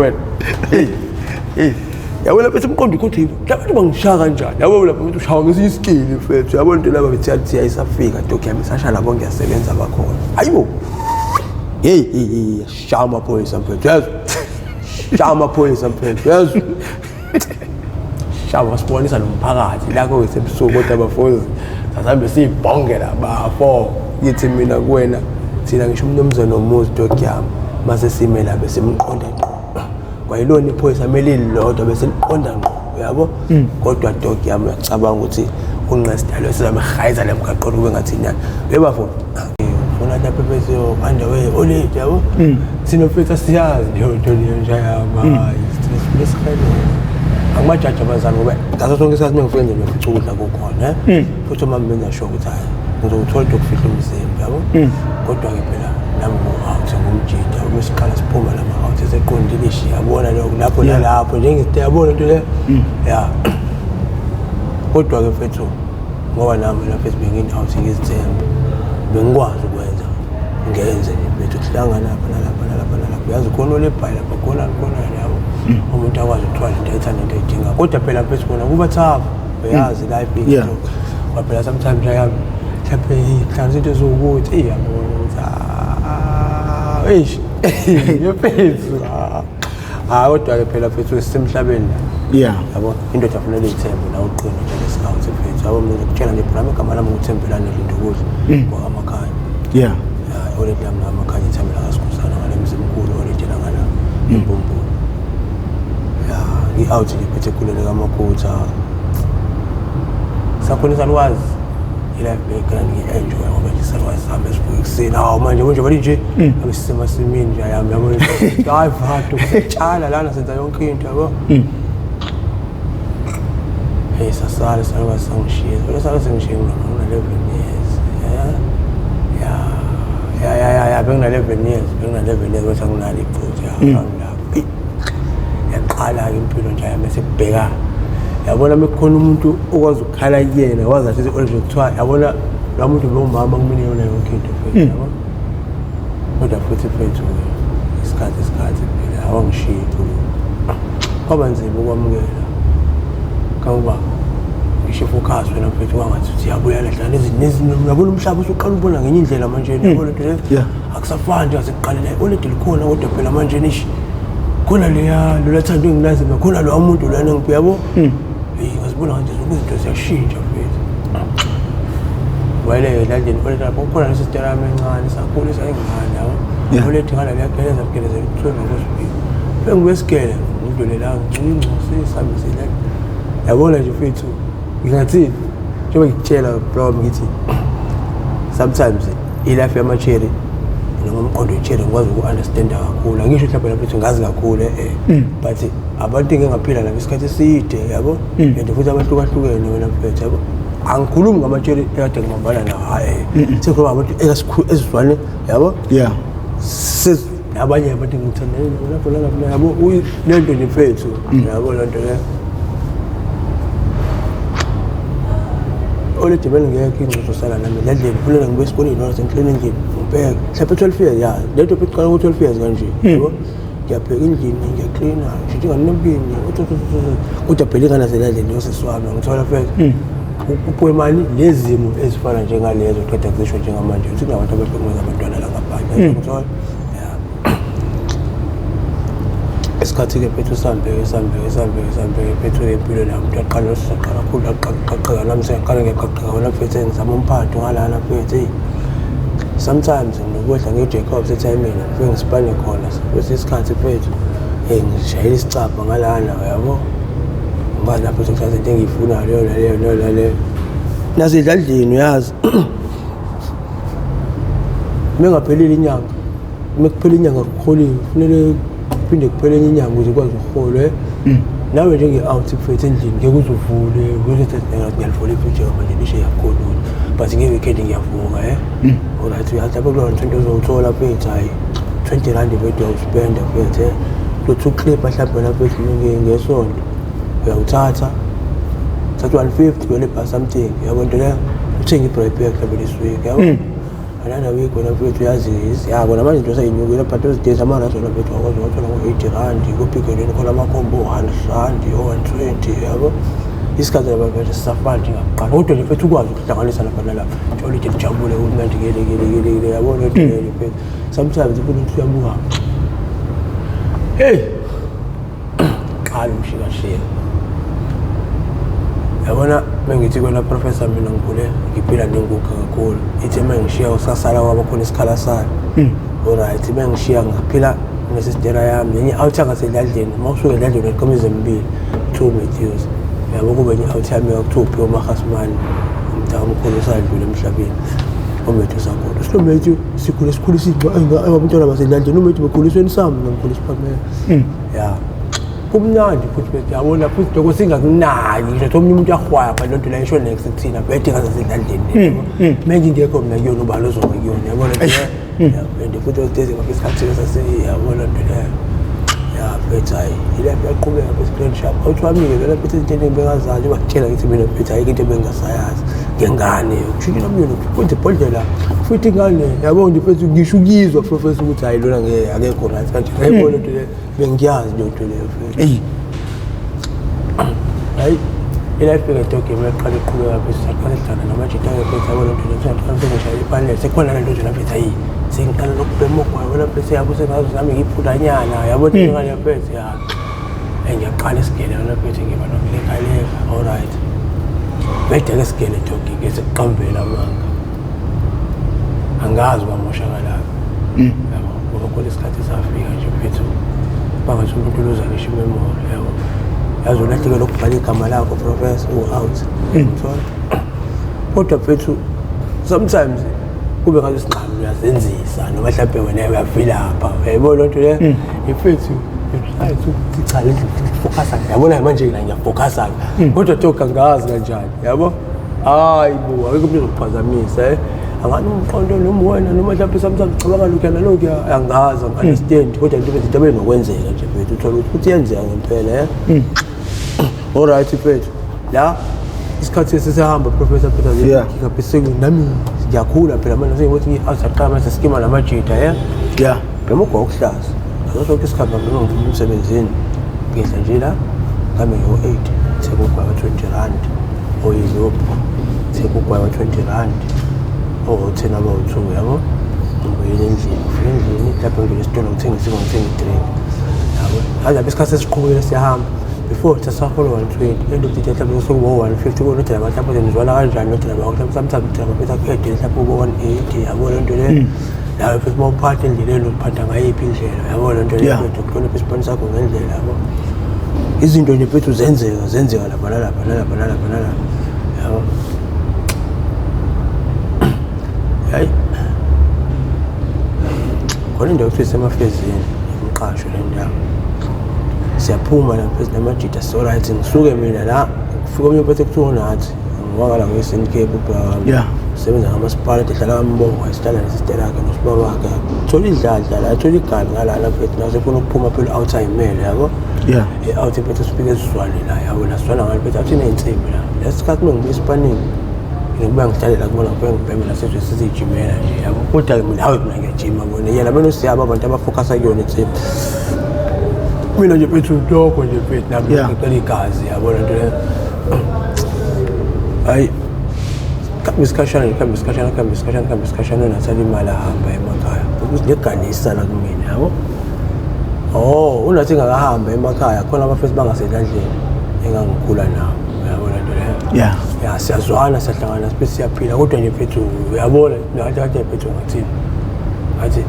Wena. Hey. Hey. Yabona mfethu umqondo ukuthi labantu bangishaya kanjani? Yabo lapha umuntu ushawa ngesinye isikili mfethu. Yabona into laba bethi yathi ayisafika dog yami sasha labo ngiyasebenza bakhona. Hayibo. Hey hey hey shaya amaphoyisa mfethu. Yazi. Shaya amaphoyisa mfethu. Yazi. Shaya wasibonisa nomphakathi la kusebusuku kodwa abafozi sasambe sibhongela bafo. Ngithi mina kuwena thina ngisho umnumzane nomuzi dog yami mase sime la besimqonda ngqo. Kwayilona iphoyisa mele lilodwa bese liqonda ngqo uyabo kodwa dog yami uyacabanga ukuthi unqesidalo sizamhayiza le mgaqo kube ngathi nyana yebafo ufuna lapha bese underwear olady yabo thina mfethu asiyazi leyo nto leyo nje yama thina sifuna isihelele angimajaji abazali ngoba ngaso sonke isikhathi mengifika endlini ngifica ukudla kukhona futhi uma benza sure ukuthi hayi ngizowuthola into yokufihla umzimba yabo kodwa-ke phela nami ngo-out ngumjida uma siqala siphuma lama-out eseqondile ishi yabona lokho lapho nalapho njengento yabona into le ya kodwa-ke mfethu ngoba nami lapho bengine-out ngizithemba bengikwazi ukwenza ngenze nje mfethu kuhlangana lapha nalapha nalapha nalapha uyazi khona olebhayi lapha khona khona yabo umuntu akwazi ukuthwala into ayithanda into ayidinga kodwa phela mfethu kona kuba tough uyazi life into ngoba phela sometimes yami mhlawumbe ihlanganisa into eziwukuthi eyi yabona ukuthi eish mfethu hayi kodwa-ke phela mfethu sisemhlabeni la yabo indoda fanele iyithembe la uqine njengesikhawu mfethu yabo mina ngikutshela nje phela igama lami nguthembelani Lindokuhle ngowamakhanya ya oledi lami lamakhanya ithembela kasikhosana ngale mzimkhulu oledi langala embumbulu ya ngi-out nje phethe ekhulele kamakhutha sakhona isalukazi i-life beyigana ngi-enjoy ngoba nje isalukazi sami esivuka ekuseni hawu manje manje bali nje abe sisemasimini nje yami yabo hayi vado sitshala lana senza yonke into yabo hey sasale salukazi sangishiya sale sale sengishiye ngina-11 years ya ya ya ya ya bengina-11 years bengina-11 years kodwa nginalo iphutha ya around lapho yaqala-ke impilo nje yami sekubheka yabona mekukhona umuntu okwazi ukukhala kuyena wazi athi olivia kuthiwa yabona la muntu bewumama kumina yona yonke into mfethu yabo kodwa futhi mfethu isikhathi isikhathi phela awangishiyi impilo kwaba nzima ukwamukela kangoba ngisho ifocus wena mfethu kwangathi uthi yabuya lehlala yabona umhlaba usuqala ubona ngenye indlela manje yabona nto leyo akusafani nje asekuqalele oledi likhona kodwa phela manje nishi khona leya lola thando engilazi mina khona lowa muntu lana ngiphi yabo eyi ngazibona kanje zonke izinto ziyashintsha mfethu wayele elandeni oledi lapho kukhona nesistera yami encane sakhulisa ingane yabo oledi ngala liyageleza ligelezela ubuthweni ngokosibili bengibesigele ngidlule la ngicinga ingcosi sihambisile yabona nje mfethu ngingathini njengoba ngikutshela bro ngithi sometimes i-life yama-cherry noma umqondo we-cherry ngikwazi uku-understanda kakhulu angisho mhlawumbe lapho ukuthi ngazi kakhulu eh but abantu engingaphila nabo isikhathi eside yabo and futhi abahlukahlukene wena mfethu yabo angikhulumi ngama-cherry ekade ngibambana nawo hhayi sengikhuluma ngabantu esizwane yabo yeah nabanye abantu ngithandane nabo lapho nalapho yabo le nto nje mfethu yabo le nto le oledi belingekho ingxoxo sala nami le ndlela kufuneka ngibe esikoleni noma sengiklina endlini ngibheke mhlawumbe 12 years ya le nto iqala ku-12 years kanje yabo ngiyabheka endlini ngiyaklina ngishintshe nganobini kodwa phela ingane zelandleni yosisi wami ngithola mfethu kukwemali lezimo ezifana njengalezo qeda kuzisho njengamanje ukuthi kunabantu abahlukumeza abantwana la ngaphandle ngithola isikhathi-ke phethu sambeke sambeke sambeke sambeke phethu-ke impilo la umuntu aqala saqala kakhulu aqaqeka nami sengaqala ngiyaqaqeka wena mfethu ngizama umphatho ngalana mfethu eyi sometimes nginokwehla nge-jacobs ethayimini ngifike ngisipane khona kwesinye isikhathi mfethu um ngishayela isicabha ngalana uyabo ngoba lapho sengithatha into engiyifunayo leyo naleyo leyo naleyo nasedladleni uyazi mengaphelile inyanga uma kuphela inyanga kuholiwe kufanele kuphinde kuphele enye inyanga ukuze ukwazi ukuholwa nawe njenge-out mfethu endlini ngeke uze uvule ngiyalivula ifriji manje lishe kakhulu but nge-weekend ngiyavuka alright uyazi lapho kulona 20 uzowuthola mfethu hhayi 20 rand mfethu uyawuspenda mfethu lo two clip mhlawumbe wena mfethu ngesonto uyawuthatha thatha 150 wena ibha something yabo nto leyo uthenge i-braai pack mhlawumbe this week yabo Another week wena mfethu yazi yabo namanje into seyinyukile, but those days amarazo wena mfethu wakwazi ukuthola ngo-80 rand kuphikeleni khona amakhombo o-100 rand, o-120, yabo. Isikhathi laba mfethu sisafana njengakuqala, kodwa nje mfethu ukwazi ukuhlanganisa lapha nalapha, thola into lijabule kumnandi kele, yabo lento leyo mfethu. Sometimes ufuna ukuthi uyabuka, hey, qala umshikashika, yabona. Mengithi kwena professor, mina ngikhule ngiphila nenguga kakhulu. Ithi uma ngishiya usasala kwaba khona isikhala sayo. Alright, mengishiya ngaphila nesistera yami nenye out yangasedladleni. Uma usuke edladleni uqhama emibili, two Matthews, yabo. Kube enye out yami yakuthiwa uphiwe uMahasimani, umntaka omkhulu osadlula emhlabeni, uMatthew sakhona. SinoMatthew sikhule, sikhulisa abantwana basedladleni. UMatthew bekhuliswa enisami, ngimkhulisa Pamela. Ya, kumnandi futhi bese yabona futhi lokho singakunaki ngisho ukuthi omunye umuntu uyahwaya, but lento leyo isho next kuthina bede ngasesedladleni. Manje ingekho mina kuyona, ubani ozoba kuyona, yabona nto leyo? And futhi those days ngapha isikhathi sase, yabona nto leyo ya mfethu. Hayi, ilapho yaqhubeka mfethu, grand sharp awuthi wami-ke vele mfethu, izinto eningi bengazazi. Bakutshela ngithi mina mfethu ayikho into ebengingasayazi ngengane, kushintsha nomyeni, kwenza ibhodlela futhi ingane, yabo nje mfethu. Ngisho ukuyizwa professor ukuthi hayi, lona ngeke, akekho right kanje, yayibona lento leyo, bengiyazi leyo nto leyo mfethu. Eyi. Hayi, i-life ke dog yami yaqala iqhubeka mfethu. Saqala sidlala namajita-ke mfethu, yabo lento leyo. Saqala sengishaya ipanel, sekukhona lento nje mfethu. Hayi, sengiqala nokubhema ugwayi wena mfethu, yabo, sengazi nami ngiyiphulanyana, yabo, njengale mfethu. Ya, ngiyaqala isigele wena mfethu, ngiba nokulekaleka. Alright, bede-ke sigele dog ke sekuqambela amanga, angazi kwamoshakalaphi, yabo, ngoba khona isikhathi safika nje mfethu bangathi umuntu uluza ngisho i-memory, yabo. Yazi ulahlekelwa ukubhala igama lakho professor, u-out, uthola. Kodwa mfethu sometimes kube ngathi sinqamu uyazenzisa noma mhlawumbe wena uyavilapha, uyayibona loo nto leyo mfethu. You try to ukuthi cha, le focusa, yabona manje la ngiyafocusa, kodwa toka angazi kanjani, yabo. Hayi bo, akekho umuntu ozokuphazamisa, angani umqondo noma wena noma mhlawumbe sometimes ucabanga lokhuya nalokhuya, angazi, angi-understand, kodwa into into ebenokwenzeka nje mfethu, uthole ukuthi futhi iyenzeka ngempela. Alright mfethu, la isikhathi sesihamba professor Peter. Bese nami ngiyakhula phela manje, sengithi ngi-out, manje skima namajita. Bhema ugwa okuhlaza ngaso sonke isikhathi, noma ngiphuma emsebenzini ngidla nje la ngame ngo-8, thenga ugwayi wa-20 rand oyilophu, thenga ugwayi wa-20 rand o-10 abawu-2, yabo. Ngibuyele endlini, ngifike endlini lapho ngivele esitolo ngithenga isinkwa, ngithenga i-drink, yabo. Yazi lapho isikhathi sesiqhubekile siyahamba, before sasaholo 120, end of the day mhlawumbe sekuba 150 konodela mhlawumbe nizwana kanjani nodela bakho. Mhlawumbe sometimes udela baphetha ku-ede mhlawumbe kubo 180, yabo lento leyo. Nawe futhi uma uphatha endleleni uphatha ngayiphi indlela, yabo lento leyo. Mfethu, ukuhlonipha isipani sakho ngendlela, yabo. Izinto nje mfethu zenzeka, zenzeka lapha nalapha nalapha nalapha nalapha, yabo. Hayi, khona indawo kuthiwa isemafezini, emqasho le ndawo. Siyaphuma la mfethu namajita, so-right. Ngisuke mina la, kufika omunye mfethu ekuthiwa unathi ngwakala nge-Eastern Cape, ubra wami. Usebenza ngamasipala, ehlala kambongo, esihlala nesistela yakhe nosibaba wakhe. Thola idladla la, thola igadi ngalana mfethu, nawe sefuna ukuphuma phela out, ayimele, yabo. I-out mfethu sifike sizwane la, yabo, la sizwana ngalo mfethu, athi iney'nsimbi la. Lesi sikhathi uma ngibuya esipanini ngikubuya ngihlale la kubona, ngifike ngibheme la, sizwe sizijimela nje, yabo. Kodwa-ke mina, hawu, mina ngiyajima bona yena beno siyabo abantu abafocusa kuyona insimbi, mina nje mfethu lokho nje mfethu nami ngiqela igazi, yabo lento leyo. Hayi, kuhambe isikhashana nje, kuhambe isikhashana, kuhambe isikhashana, kuhambe isikhashana, unathatha imali ahamba emakhaya ukuthi le isala kumina, yabo. Oh, unathi ngakahamba emakhaya khona abafethu bangasedladleni engangikhula nabo, uyabona nto leyo. Ya, siyazwana, siyahlangana, sibe siyaphila, kodwa nje mfethu uyabona ngathi kade mfethu ngathini, ngathi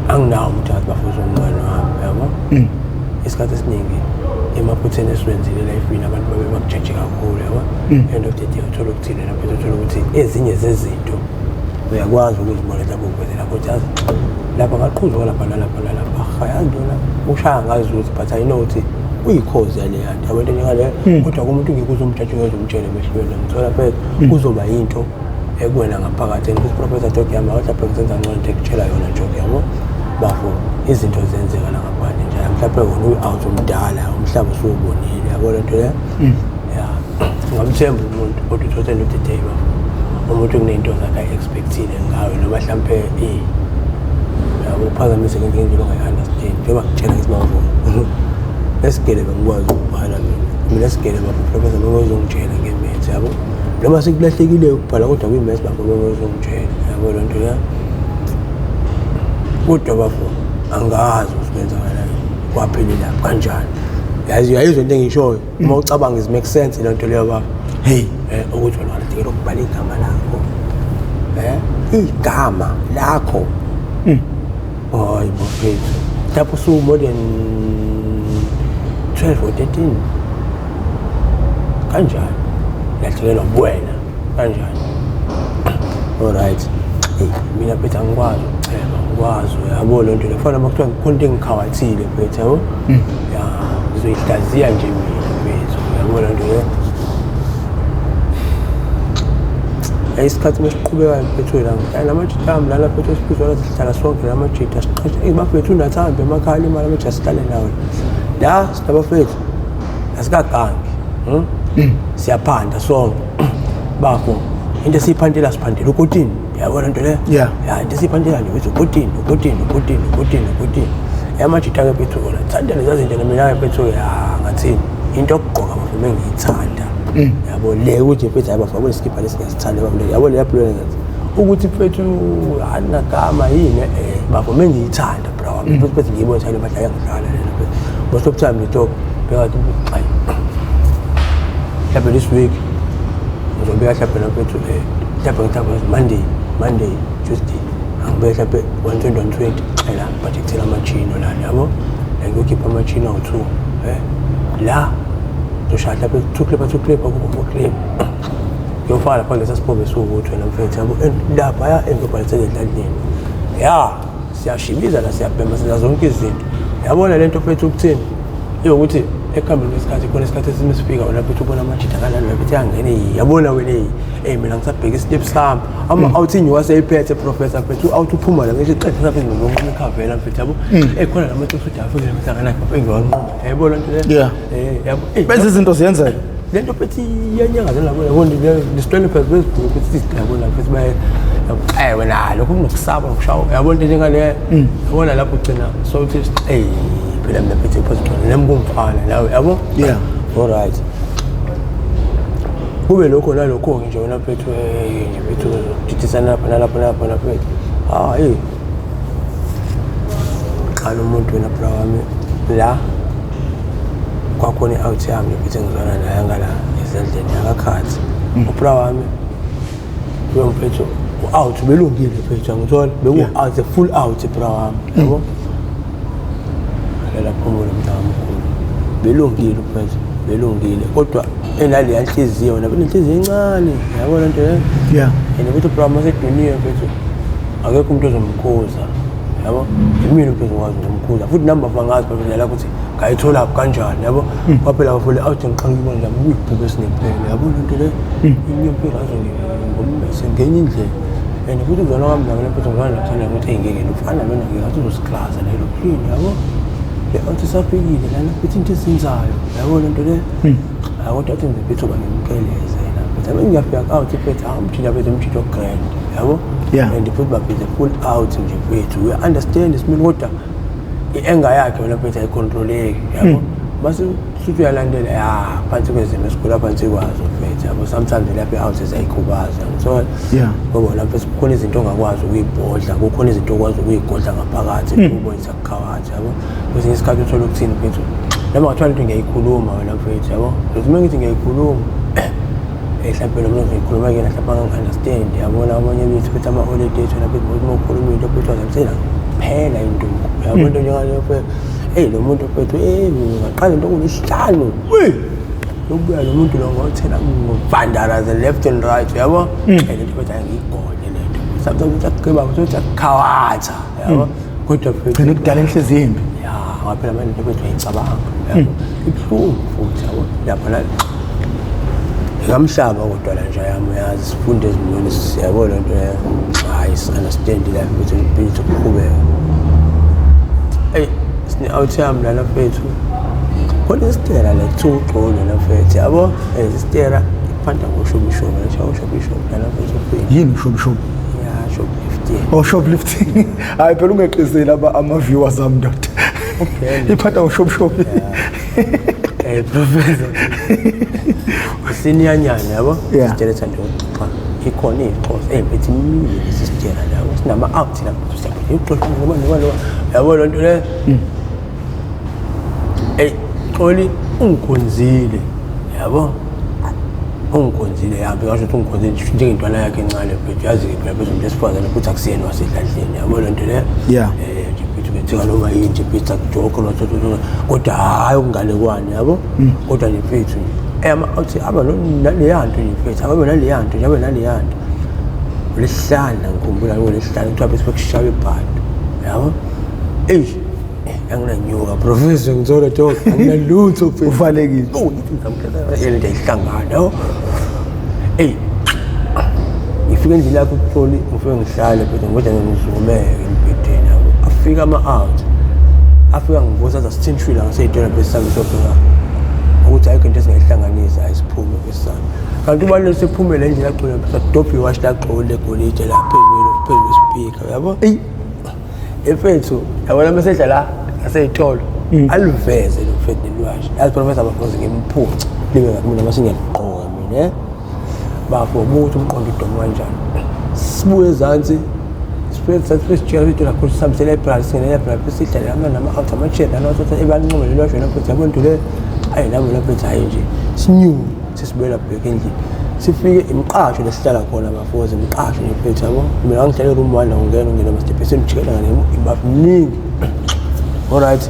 anginawo umuntu ngathi bafuna umngane wami, yabo. Isikhathi esiningi emaphutheni esiwenzile e-life-ini abantu babe bakujaje kakhulu, yabo. End of the day uthola ukuthini lapho, uthola ukuthi ezinye zezinto uyakwazi ukuzibona lapho uvezela kodwa yazi lapha ngaqhuzuka lapha nalapha nalapha, ha, yazi lona ushaya ngazi ukuthi, but I know ukuthi uyikhozi yaleya nto, yabo, into enjengaleyo. Kodwa kumuntu ngeke uzomjaje, ngeke umtshele emehlweni, ngithola phela kuzoba yinto ekuwena ngaphakathi. And futhi professor dog yami, mhlawumbe ngisenza ngcono into ekutshela yona nje, yabo bafo, izinto zenzeka la ngaphandle nje. Mhlawumbe wena uyi-out omdala, umhlaba usuwubonile, yabo lento leyo. Ya, ungamthemba umuntu kodwa uthothe end of the day bafo Umuntu kunento zakhe ayi-expectile ngawe noma hlampe yabo uphazamise ngendlela ongayi-understand njengoba ngitshela ngithi mangivuma esigele bengikwazi ukubhala mina esigele baprofessor bengozongitshela nge-maths yabo noma sekulahlekile ukubhala kodwa kwi-maths bafo bengozongitshela yabo loo nto ya kodwa bafo angazi ukuthi kwenzakalani kwaphelela kanjani yazi uyayizwa into engiyishoyo uma ucabanga is make sense le nto leyo baba. Hey. Ukuthi wena walidinga ukubhala igama lakho. Igama lakho. Hayi bafethu. Lapho su more than 12 or 13. Kanjani? Lahlekelwa buwena. Kanjani? All right. Hey, mina phethe angikwazi ukuchema, angikwazi yabo le nto le. Kufana noma kuthiwa khona into engikhawathile phethe yabo. Ya, ngizoyihlaziya nje mina phethe. Yabo le nto le. Isikhathi mesiqhubekayo mfethu la ngihlala namajita ami lana mfethu esibizwa sihlala sonke namajita siqashe bafethu unathamba emakhaya imali amajita sihlale nawo la sinabafethu asikagangi siyaphanda sonke bafo into esiyiphandela siphandela ukotini yabona nto le Yeah. ya into esiyiphandela nje bethu ukotini ukotini ukotini ukotini ukotini yamajita ke bethu kona thanda lezi zinto mina ke bethu ya ngathini into yokugqoka bafo mengiyithanda yabo le ukuthi mfethu hayi bafo yabo lesikibha lesi ngiyasithanda bafo yabo le yabhulwe ngathi ukuthi mfethu anagama yini bafo mengiyithanda bra wami mfethu mfethu ngiyibona thana badlala ngidlala lena mfethu most of time ngitop bekathi hayi mhlawumbe this week ngizobeka mhlawumbe mfethu mhlawumbe ngithi Monday Tuesday angibeke mhlawumbe 120 120 la budgethela amachino lana yabo ngiyokhipha amachino awu-2 la ngizoshaya mhlawumbe 2 clip 2 clip kubo 4 clip ngiyofaka lapha kulesa sibombe esiwukuthi wena mfethu yabo laphaya engiyobhalisela edladleni ya siyashibiza la siyabhema senza zonke izinto yabona le nto mfethu ukuthini iyokuthi ekuhambeni kwesikhathi khona isikhathi esinye sifika wena mfethu ubona amajita kanani mfethu yangene yabona wena eyi mina ngisabheka isitepu sami ama-out inyuka seyiphethe professor mfethu u-out uphuma la ngisho iqeda saphethe ngonquma ikhavela mfethu yabo khona la mathi futhi afike mfethu akanakho engiwanquma yayibona nto le Yeah. yabo Benza izinto ziyenzeka. Le nto phethi iyanyakaza labo yabo nesitweni phezulu kwezibhuku phethi yabo la phethi baye wena lokho kunokusaba nokushaya yabo into njengale yabona lapho ugcina so uthi phela mina phethe phezu nami kungifana nawe yabo. Yeah. All right. Kube lokho nalokho nje wena phethu nje phethu didisana lapha nalapha nalapha naphethu hayi qala umuntu wena bra wami la kwakhona i-out yami ngiphethe ngizwana naye ngala ezandleni akakhathi ubra wami loyo mfethu u-out belungile mfethu angithola beku-out full out bra wami yabo lela phumulo mntakamkhulu belungile mfethu belungile kodwa enaleya nhliziyo wena benenhliziyo encane yabo le nto leyo. Yeah. And mfethu bra wami waseduniwe mfethu akekho umuntu ozomkhuza yabo imina mfethu ngikwazi ukumkhuza futhi nami bafana ngazi bafana ukuthi ngayithola kanjani yabo kwaphela bafole out ngiqala ukubona nje kuyibhuku esinempela yabo le nto le inyompi ngazo ngombese ngenye indlela and futhi uzona kwami nami mfethu ngizona nakuthanda ukuthi ngeke lufana lona ngeke ngathi uzosiklaza lelo clean yabo le out isafikile lana futhi into ezinzayo yabo le nto le hayi kodwa athi mfethu bangimkeleze la mfethu ame ngiyafika out mfethu umjinja mfethu umjinja grand yabo. Yeah. And futhi babhize full out nje mfethu we understand isimini kodwa i-anger yakhe wena mfethu ayicontroleki yabo base futhi uyalandela ya phansi kwezimo esikhula phansi kwazo mfethu yabo sometimes lapha i-out siyayikhubaza ngithola Yeah. ngoba lapha kukhona izinto ongakwazi ukuyibhodla kukhona izinto okwazi ukuyigodla ngaphakathi ubonisa kukhawatha yabo kwesinye isikhathi uthola ukuthini mfethu noma ngathiwa lento ngiyayikhuluma wena mfethu yabo ngithi uma ngithi ngiyayikhuluma mhlawumbe lo muntu ngikhuluma kuyena mhlawumbe angangi-understand yabona abanye bethu futhi ama-holiday ethu lapho uma ukhuluma into futhi wazamsela phela induku yabo into njengaleyo mfethu eyi lo muntu mfethu ngaqala into okuyisihlanu lokubuya lo muntu lo ngothela ngobandalaze left and right yabo le nto mfethu angiyigodle le nto sometimes uthi akugqiba uthi akukhawatha yabo kodwa mfethu Gcina ukudala inhliziyo embi. Ya ngaphela manje into mfethu uyayicabanga yabo ibuhlungu futhi yabo lapha la ngamhlaba kodwa la nje yami uyazi sifunde ezimweni yabo le nto leyo hayi si-understand la mfethu impilo ukuqhubeka eyi sine-out yami lana mfethu khona isitera la kuthiwa ugqolo la mfethu yabo isitera Fanta ngoshobishobi, ngisho ushobishobi lana mfethu ufike. Yini ushobishobi? Ya, shoplifting. Oh, shoplifting. Hayi phela ungeqiseli ama-viewers ami ndoda. Okay. Iphatha ngoshobishobi. Professor. Isiniyanyana yabo? Yeah. Sitshele thanda ukuxoxa. Ikhona iy'xhosa ey'phethe imile sisitshela yabo. Sinama-out lapho siyabona ixoxa ngoba ngoba ngoba yabo loo nto leyo. Eyi, Xoli ungikhonzile yabo. Ungikhonzile yami ngasho ukuthi ungikhonzile njengentwana yakhe encane mfethu, yazi-ke phela phezulu umuntu wesifazane futhi akusiyena wasedladleni yabo loo nto leyo. Yeah. Nje mfethu betheka noma yini nje mfethu akujokho kodwa hhayi okunganekwane yabo. Kodwa nje mfethu nje ama-out aba naleya nto nje mfethu, ababe naleya nto nje, abe naleya nto. Ngolwesihlanu ngikhumbula ngolwesihlanu kuthiwa bese bekushaywa ibhadu yabo. Eyi, anginanyuka professor, ngithola dog anginalutho mfethu. Uvalekile. Oh, ngithi ngizamkela into ayihlangana yabo. Eyi, ngifike endlini yakho uXoli, ngifike ngihlale mfethu, ngikodwa ngizumeke embhedeni yabo. Afika ama-out, afika ngivusa aze asithinshwile ngasey'tolo mfethu sami siyobheka ukuthi ayikho into esingayihlanganisa, ayisiphume mfethu sami. Kanti ubalule sephumele endlini yaxoli mfethu, adobhe iwashi laXoli legolide la phezu kwesipika yabo. Eyi. Mfethu yabona mesehla la ngasey'tolo aliveze lo mfethu leliwashi, yazi professor abafozi ngimphuca libe ngakumina mase ngiyaliqoka mina bafo buthi umqondo udomo kanjani. Sibuye ezansi sifike sijikela into lakho sihambise library, singene library sidlale nama-out ama-chair nalothatha ebancome leliwashi wena mfethu yabo nto le. Ayi nami la mfethu, hhayi nje sinyuke sesibuyela bhek endlini, sifike imiqasho lesihlala khona bafozi, imiqasho nje mfethu yabo. Mina ngihlale room 1 ungena ungena ama-step senijikela ngale ibaningi. Alright,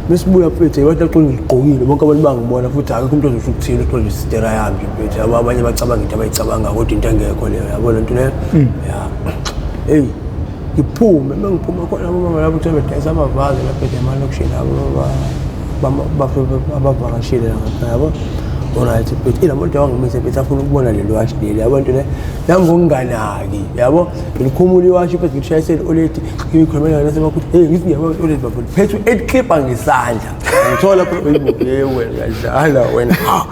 mesibuya mfethu iwathi laqonde ngigqokile bonke abantu bangibona futhi akekho umuntu ozosho ukuthini uxole isitera yami nje mfethu yabo. Abanye bacabanga into abayicabanga kodwa into engekho leyo yabo lento leyo. Ya hey, ngiphume mengiphuma khona abomama lapho kuthiwa bedayisa amavazi lapha emalokishini abo abavakashile la ngapha yabo. Alright mfethu, ila muntu wangimise mfethu afuna ukubona leli washi leli yabo nto le nami ngokunganaki yabo. Ngilikhumula iwashi mfethu, ngilishayisele oledi ngiyikhulumela nasemakuthi hey ngithi ngiyabona oledi bafuna phethu eklipha ngesandla ngithola hey wena uyadlala wena, ha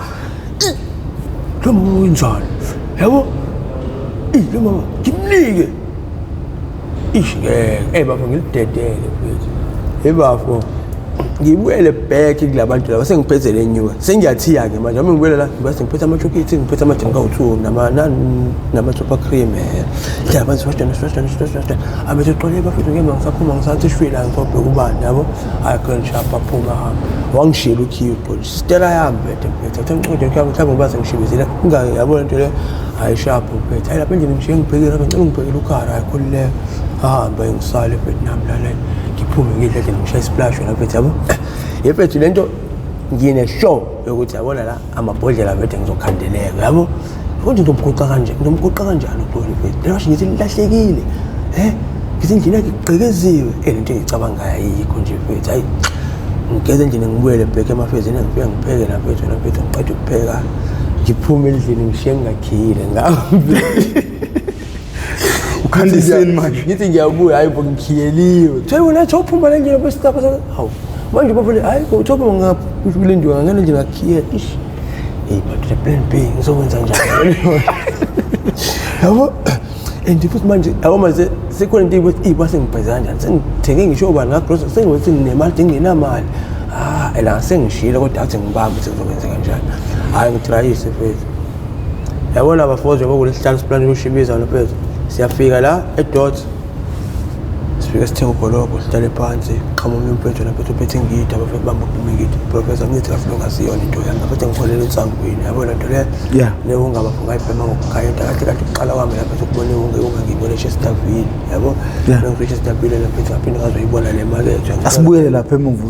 lo mama unjani yabo, lo mama ngimnike ish ngeke eh bafo ngilidedele mfethu. Hey bafo ngibuyele back kulabantu laba sengiphethe le nyuka sengiyathiya ke manje, uma ngibuyela la bese ngiphethe ama-chocolate, ngiphethe ama-drink awu-2 nama-super cream hlala phansi washdana washdana washdana abethe xole bafethu ngeke ngisaphuma ngisathi shwila ngizobheka ubani yabo. Hayi girl sharp aphuma hamba wangishiyela ukhiye uxole stela yami mfethu mfethu athe ngincede mhlawumbe mhlawumbe ngoba sengishibizile ingake yabo lento le. Hayi sharp mfethu, hayi lapha endlini ngishiye ngibhekile lapha ngicela ungibhekele ukhara. Hayi khululeka ahambe ngisale mfethu nami lana ngiphume ngidle endlini ngishaye isplash wena mfethu yabo. Yefethu lento ngine sure yokuthi yabona la amabhodlela mfethu ngizokhandeleka yabo. Konje ngizomgoqa kanje, ngizomgoqa kanjani uXoli mfethu? Lelo ngithi lilahlekile. Ngithi endlini yakhe igqekeziwe. Lento engicabangayo ayikho nje mfethu. Hayi ngigeze endlini ngibuyele back emafezini ngifike ngipheke la mfethu wena mfethu ngiqeda ukupheka ngiphume endlini ngishiye ngingakhiyile ngabe. Ukhandiseni manje? Ngithi ngiyabuya hayi bo ngikhiyeliwe. Kuthiwa wena uthi uphuma le ndlela besitapha hawu. Manje bafuna hayi bo uthi uphuma ngapha kule ndlu ngangena nje ngakhiye. Ish. Hey but the plan B ngizokwenza njani? Yabo and futhi manje yabo manje sekhona into ukuthi ibase ngibheza kanjani? Sengithenge ngisho ubani ngagrosa sengithi nginemali ngingenamali. Ah ela sengishilo kodwa athi ngibambe ukuthi ngizokwenza kanjani. Hayi ngitrayise mfethu. Yabona abafozi njengoba kulesihlanu siplan ukushibiza mfethu. Siyafika la eDot. Sifike sithenga ubholobho sihlale phansi qhamuka umfethu lapho uphethe ingidi abafethu bamba uphuma ingidi. Professor ngithi kahle ngasiyona into yami mfethu ngikholele insangwini yabo lento le. Yeah. Newunga bafo ngayibhema ngokugaya into kahle kahle kuqala kwami lapho ukubona iwunga iwunga ngiyibona eChesterville yabo. Yeah. Ngifike eChesterville lapho ngaphinde ngazoyibona le market. Asibuyele lapha emuva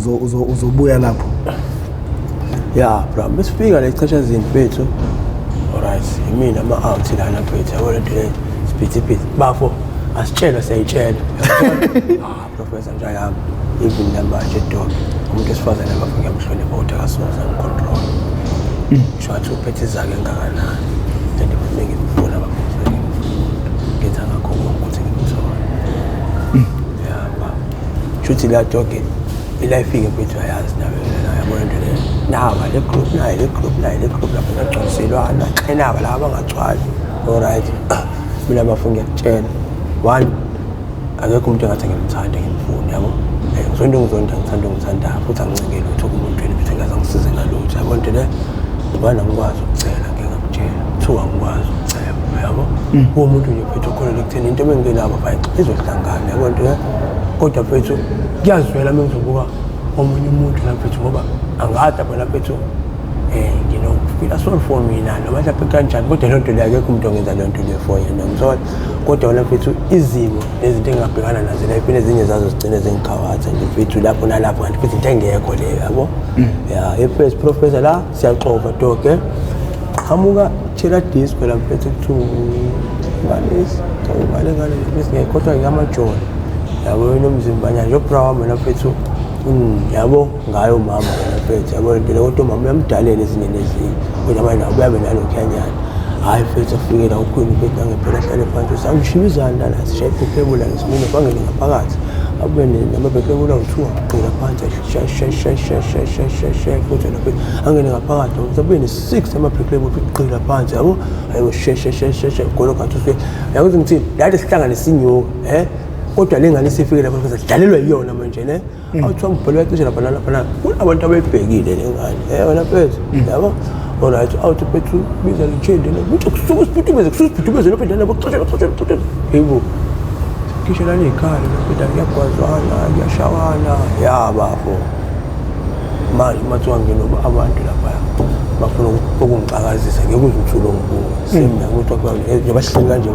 uzobuya lapho. Yeah bro, besifika la echashazini mfethu. Alright, imina ama out lana mfethu yabo lento le siphithiphithi. Bafo asitshelwa siyayitshela. Ah professor nje yami even namanje dog umuntu wesifazane bafo ngiyamhlonipha ukuthi akasoze ngicontrol. Ngisho ngathi uphethe izake engakanani. And futhi ngimfuna bafo ngenza ngakho konke ukuthi ngimthole. Yeah baba. Shuthi la dog ila ifike mfethu ayazi nawe yabona into le. Naba le group nayo, le group nayo, le group lapho ngagcwaliselwana xenaba laba bangagcwali. Alright, mina bafo ngiyakutshela, one, akekho umuntu engathi ngimthande ngimfune, yabo. Ngizonda ungizonda, ngithanda ungithandayo, futhi angincenge lutho kumuntwini, futhi ngaze angisize ngalutho, yabo nto le. One, angikwazi ukucela, ngeke ngakutshela. Two, angikwazi ukucela, yabo. Umuntu nje mfethu okholelwa ekutheni into ebengingenabo bayixa izohlangana, yabo nto le. Kodwa mfethu kuyazwela uma ngizobuka omunye umuntu la mfethu, ngoba angazi lapha mfethu nginokufila sorry for mina noma mhlawumbe kanjani, kodwa leyo nto leyo akekho umuntu ongenza leyo nto leyo for yena, ngithola. Kodwa wena mfethu izimo nezinto engingabhekana nazo la empilweni, ezinye zazo zigcine zingikhawatha nje mfethu lapho nalapho, kanti futhi into engekho leyo, yabo. Ya, efirst professor la siyaxova dog, qhamuka chela disco la mfethu, kuthiwa ngalesi ngale ngale bese ngiyakhohlwa ngamajoni, yabo, inomzimba nje obra wami la mfethu, yabo, ngayo umama wena mfethu, yabo lento le. Kodwa umama uyamdalela ezinye nezinye, kodwa manje nabo uyabe nalokhuyanyana. Hhayi mfethu, afike la ukhwini mfethu, nangempela ahlale phansi, usangishibizana lana, sishaye ibheklebula ngesimino, bangene ngaphakathi, abuye namabheklebula awu-two, agqila phansi, sheshe futhi wena mfethu, angene ngaphakathi, abuye ne-six amabheklebula futhi, gqila phansi, yabo, hayibo, sheshe sheshe sheshe golo kathi usuke, yakuthi ngithini lathi sihlangane sinyuka, kodwa le ngane isifike lapha mfethu, sidlalelwa yiyona manje ne. Awuthiwa ngibhale uyacishe lapha nalapha na kunabantu abayibhekile le ngane, wena mfethu, yabo. Alright, awuthi mfethu biza le chende le kuthi kusuka isiphuthumeze, kusuka isiphuthumeze lapha endleleni, kuxoshela kuxoshela kuxoshela, yebo, khishelana iy'khali lapha, kuyagwazwana, kuyashawana, ya bafo. Manje uma kuthiwa nginoba abantu lapha bafuna ukungixakazisa, ngeke uze uthule ngibuka semna ukuthi njengoba sihleli kanje,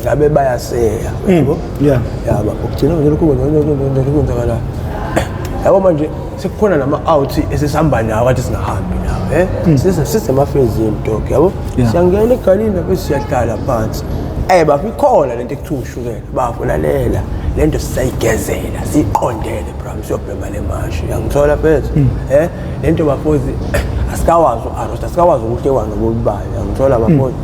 ngabe bayaseya, yabo. Ya bafo, kugcina nje lokhu kwenzakalayo, yabo. Manje sekukhona nama-out esesihamba nawo, kade singahambi nawo, sisemafezini dog, yabo. Siyangena egalini lapho, siyahlala phansi, bafo, ikhona lento ekuthiwa ushukela, bafo, lalela lento, sisayigezela siyiqondele bram, siyobhema le mashi, yangithola mfethu, lento bafozi asikawazi u-arrost, asikawazi ukuhlekwa nobubi bayo, yangithola bafozi.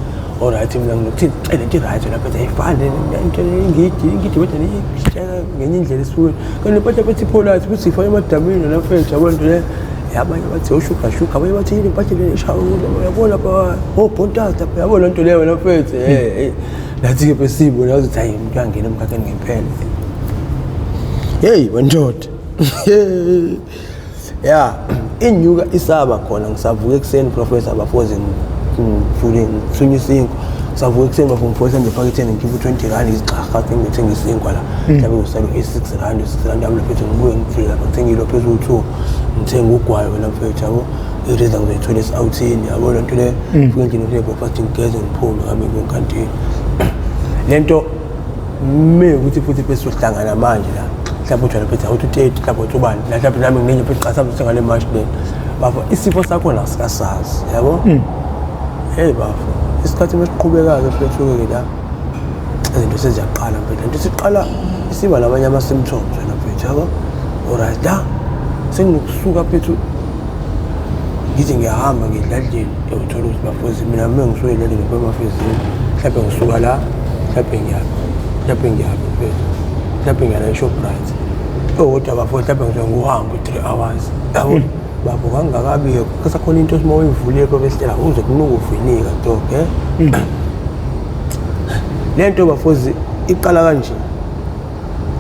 Alright, mina nginokuthi le nto i-right lapha, ayifani into ingidi ingidi, kodwa niyisheka ngenye indlela esifubeni, kanti impahla bethi ipolite futhi sifake emadamini la mfethu, yabo nto le. Abanye bathi oshuga shuga, abanye bathi yini impahla le eshaya, yabo, lapha obhontasi lapha, yabo lento leyo wena mfethu. Nathi-ke besibona ukuthi hayi, umuntu uyangena emkhakheni ngempela. Heyi wendoda, ya inyuka isaba khona. Ngisavuka ekuseni professor, abafoze ngivule ngithunya isinkwa, ngisavuka ekuseni bafo, ngiphosa nje ephaketheni, ngikhipha u-R20, ngizixhaha ngithenga isinkwa la, mhlawumbe kusale i-R6, R6 yami mfethu, ngibuye ngivule lapha, ngithenga ilo phezu u-two, ngithenga ugwayi wena mfethu, yabo, ireza ngizoyithola esi-outhini, yabo lento le. Fike endlini, ngifike breakfast, ngigeze, ngiphume ngami ngiyonkantini lento me ukuthi futhi besizohlangana manje la, mhlawumbe ujwayele phethe awuthi u-30, mhlawumbe uthi ubani la, mhlawumbe nami nginenye futhi qasami ngale mashi lena bafo, isifo sakhona asikasazi, yabo. Hey bafo, isikhathi mesiqhubeka-ke mfethu-ke la izinto seziyaqala mfethu, lento isiqala isiba nabanye ama-symptoms wena mfethu, yabo. Alright, la senginokusuka mfethu, ngithi ngiyahamba ngidladleni, uthola ukuthi bafozi mina uma ngisuke edladleni ngibuya emafezini, mhlawumbe ngisuka la, mhlawumbe ngiyaphi, mhlawumbe ngiyaphi mfethu, mhlawumbe ngiyala e-Shoprite, kodwa bafo mhlawumbe ngisuke nguhambo 3 hours, yabo bafo, kangakabi kusakhona into uma uyivulile besihlala uze kunuka uvinika dog. Le nto bafozi iqala kanje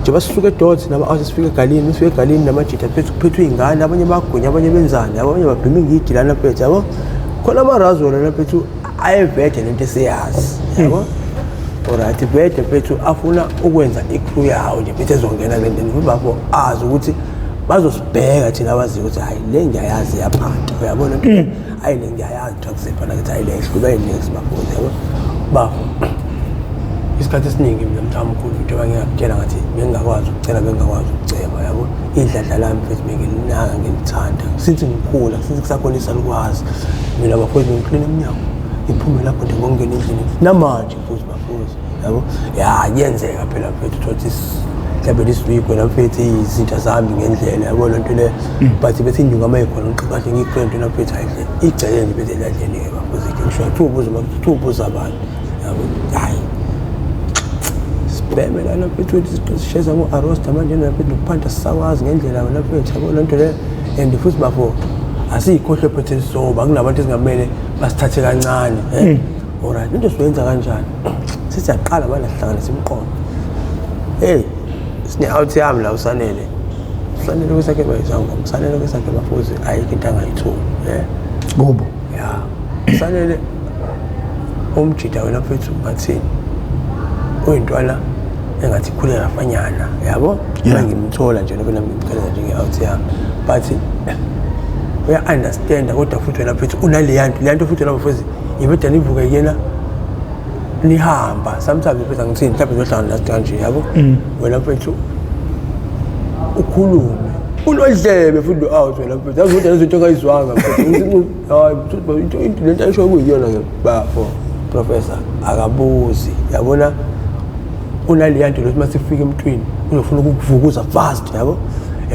njengoba sisuke edot nama sifike egalini, sifike egalini namajita phethu, kuphethwe iy'ngane, abanye bagwinya, abanye benzani, yabo, abanye babhema ingidi lana phethu, yabo, khona amarazola la phethu ayevede lento esiyazi, yabo. Alright, vede phethu afuna ukwenza i-crew yawo nje phethu ezongena kule nto, bafo, azi ukuthi bazosibheka thina abaziyo ukuthi hayi le ngiyayazi iyaphanta, uyabona nto, hayi le ngiyayazi drugs ephana kithi, hayi le ehlulwa yi-next bafo, yabo bafo. Isikhathi esiningi mina mntamkhulu, into abangiyakutshela ngathi bengingakwazi ukucela, bengingakwazi ukuceba, yabo, idladla lami mfethu bengilinaka, ngilithanda since ngikhula, since kusakhona isalukwazi. Mina bafowethu bengiklina emnyango, ngiphume lapho nje ngokungena endlini, namanje futhi bafowethu, yabo, ya kuyenzeka phela mfethu uthola ukuthi mhlawumbe this week wena mfethu izinto azihambi ngendlela, yabo lento le, but bese inyuka uma ikhona ngiqakahle ngiyikrento na mfethu, hayi igceke nje bese eladleni-ke bafowethu, ngisho kuthiwa ubuza, kuthiwa ubuza abantu, yabo, hayi sibheme lana mfethu, sisheza ngo-arosta manje na mfethu, nokuphanda sisakwazi ngendlela wena mfethu, yabo lento le. And futhi bafo Asiyikhohlwe phethe soba kunabantu esingamele basithathe kancane, eh. Alright, into siyenza kanjani? Sesiyaqala manje sihlanganisa imiqondo. Hey, sine out yami la uSanele. Usanele kwesakhe bayizangoma, uSanele kwesakhe bafuzi ayikho into angayitholi, eh. Kubo. Ya. Usanele umjida wena mfethu ngathini? Uyintwana engathi ikhule kafanyana, yabo? Yeah. Ngimthola nje nobe nami ngimkhalela njenge-out yami. But uya-understanda kodwa futhi wena mfethu unaleya nto, leya nto futhi wena mfethu ibedane ivuke kuyena nihamba sometimes mfethu angithini mhlawumbe niyohlangana nathi kanje, yabo? Wena mfethu ukhulume unodlebe futhi lo out wena mfethu, yazi kodwa lezinto ongayizwanga mfethu. Hayi into into lento ayisho kuyiyona ke bafo professor akabuzi, yabona unaleya nto lokuthi masifika emntwini uzofuna ukukuvukuza fast, yabo?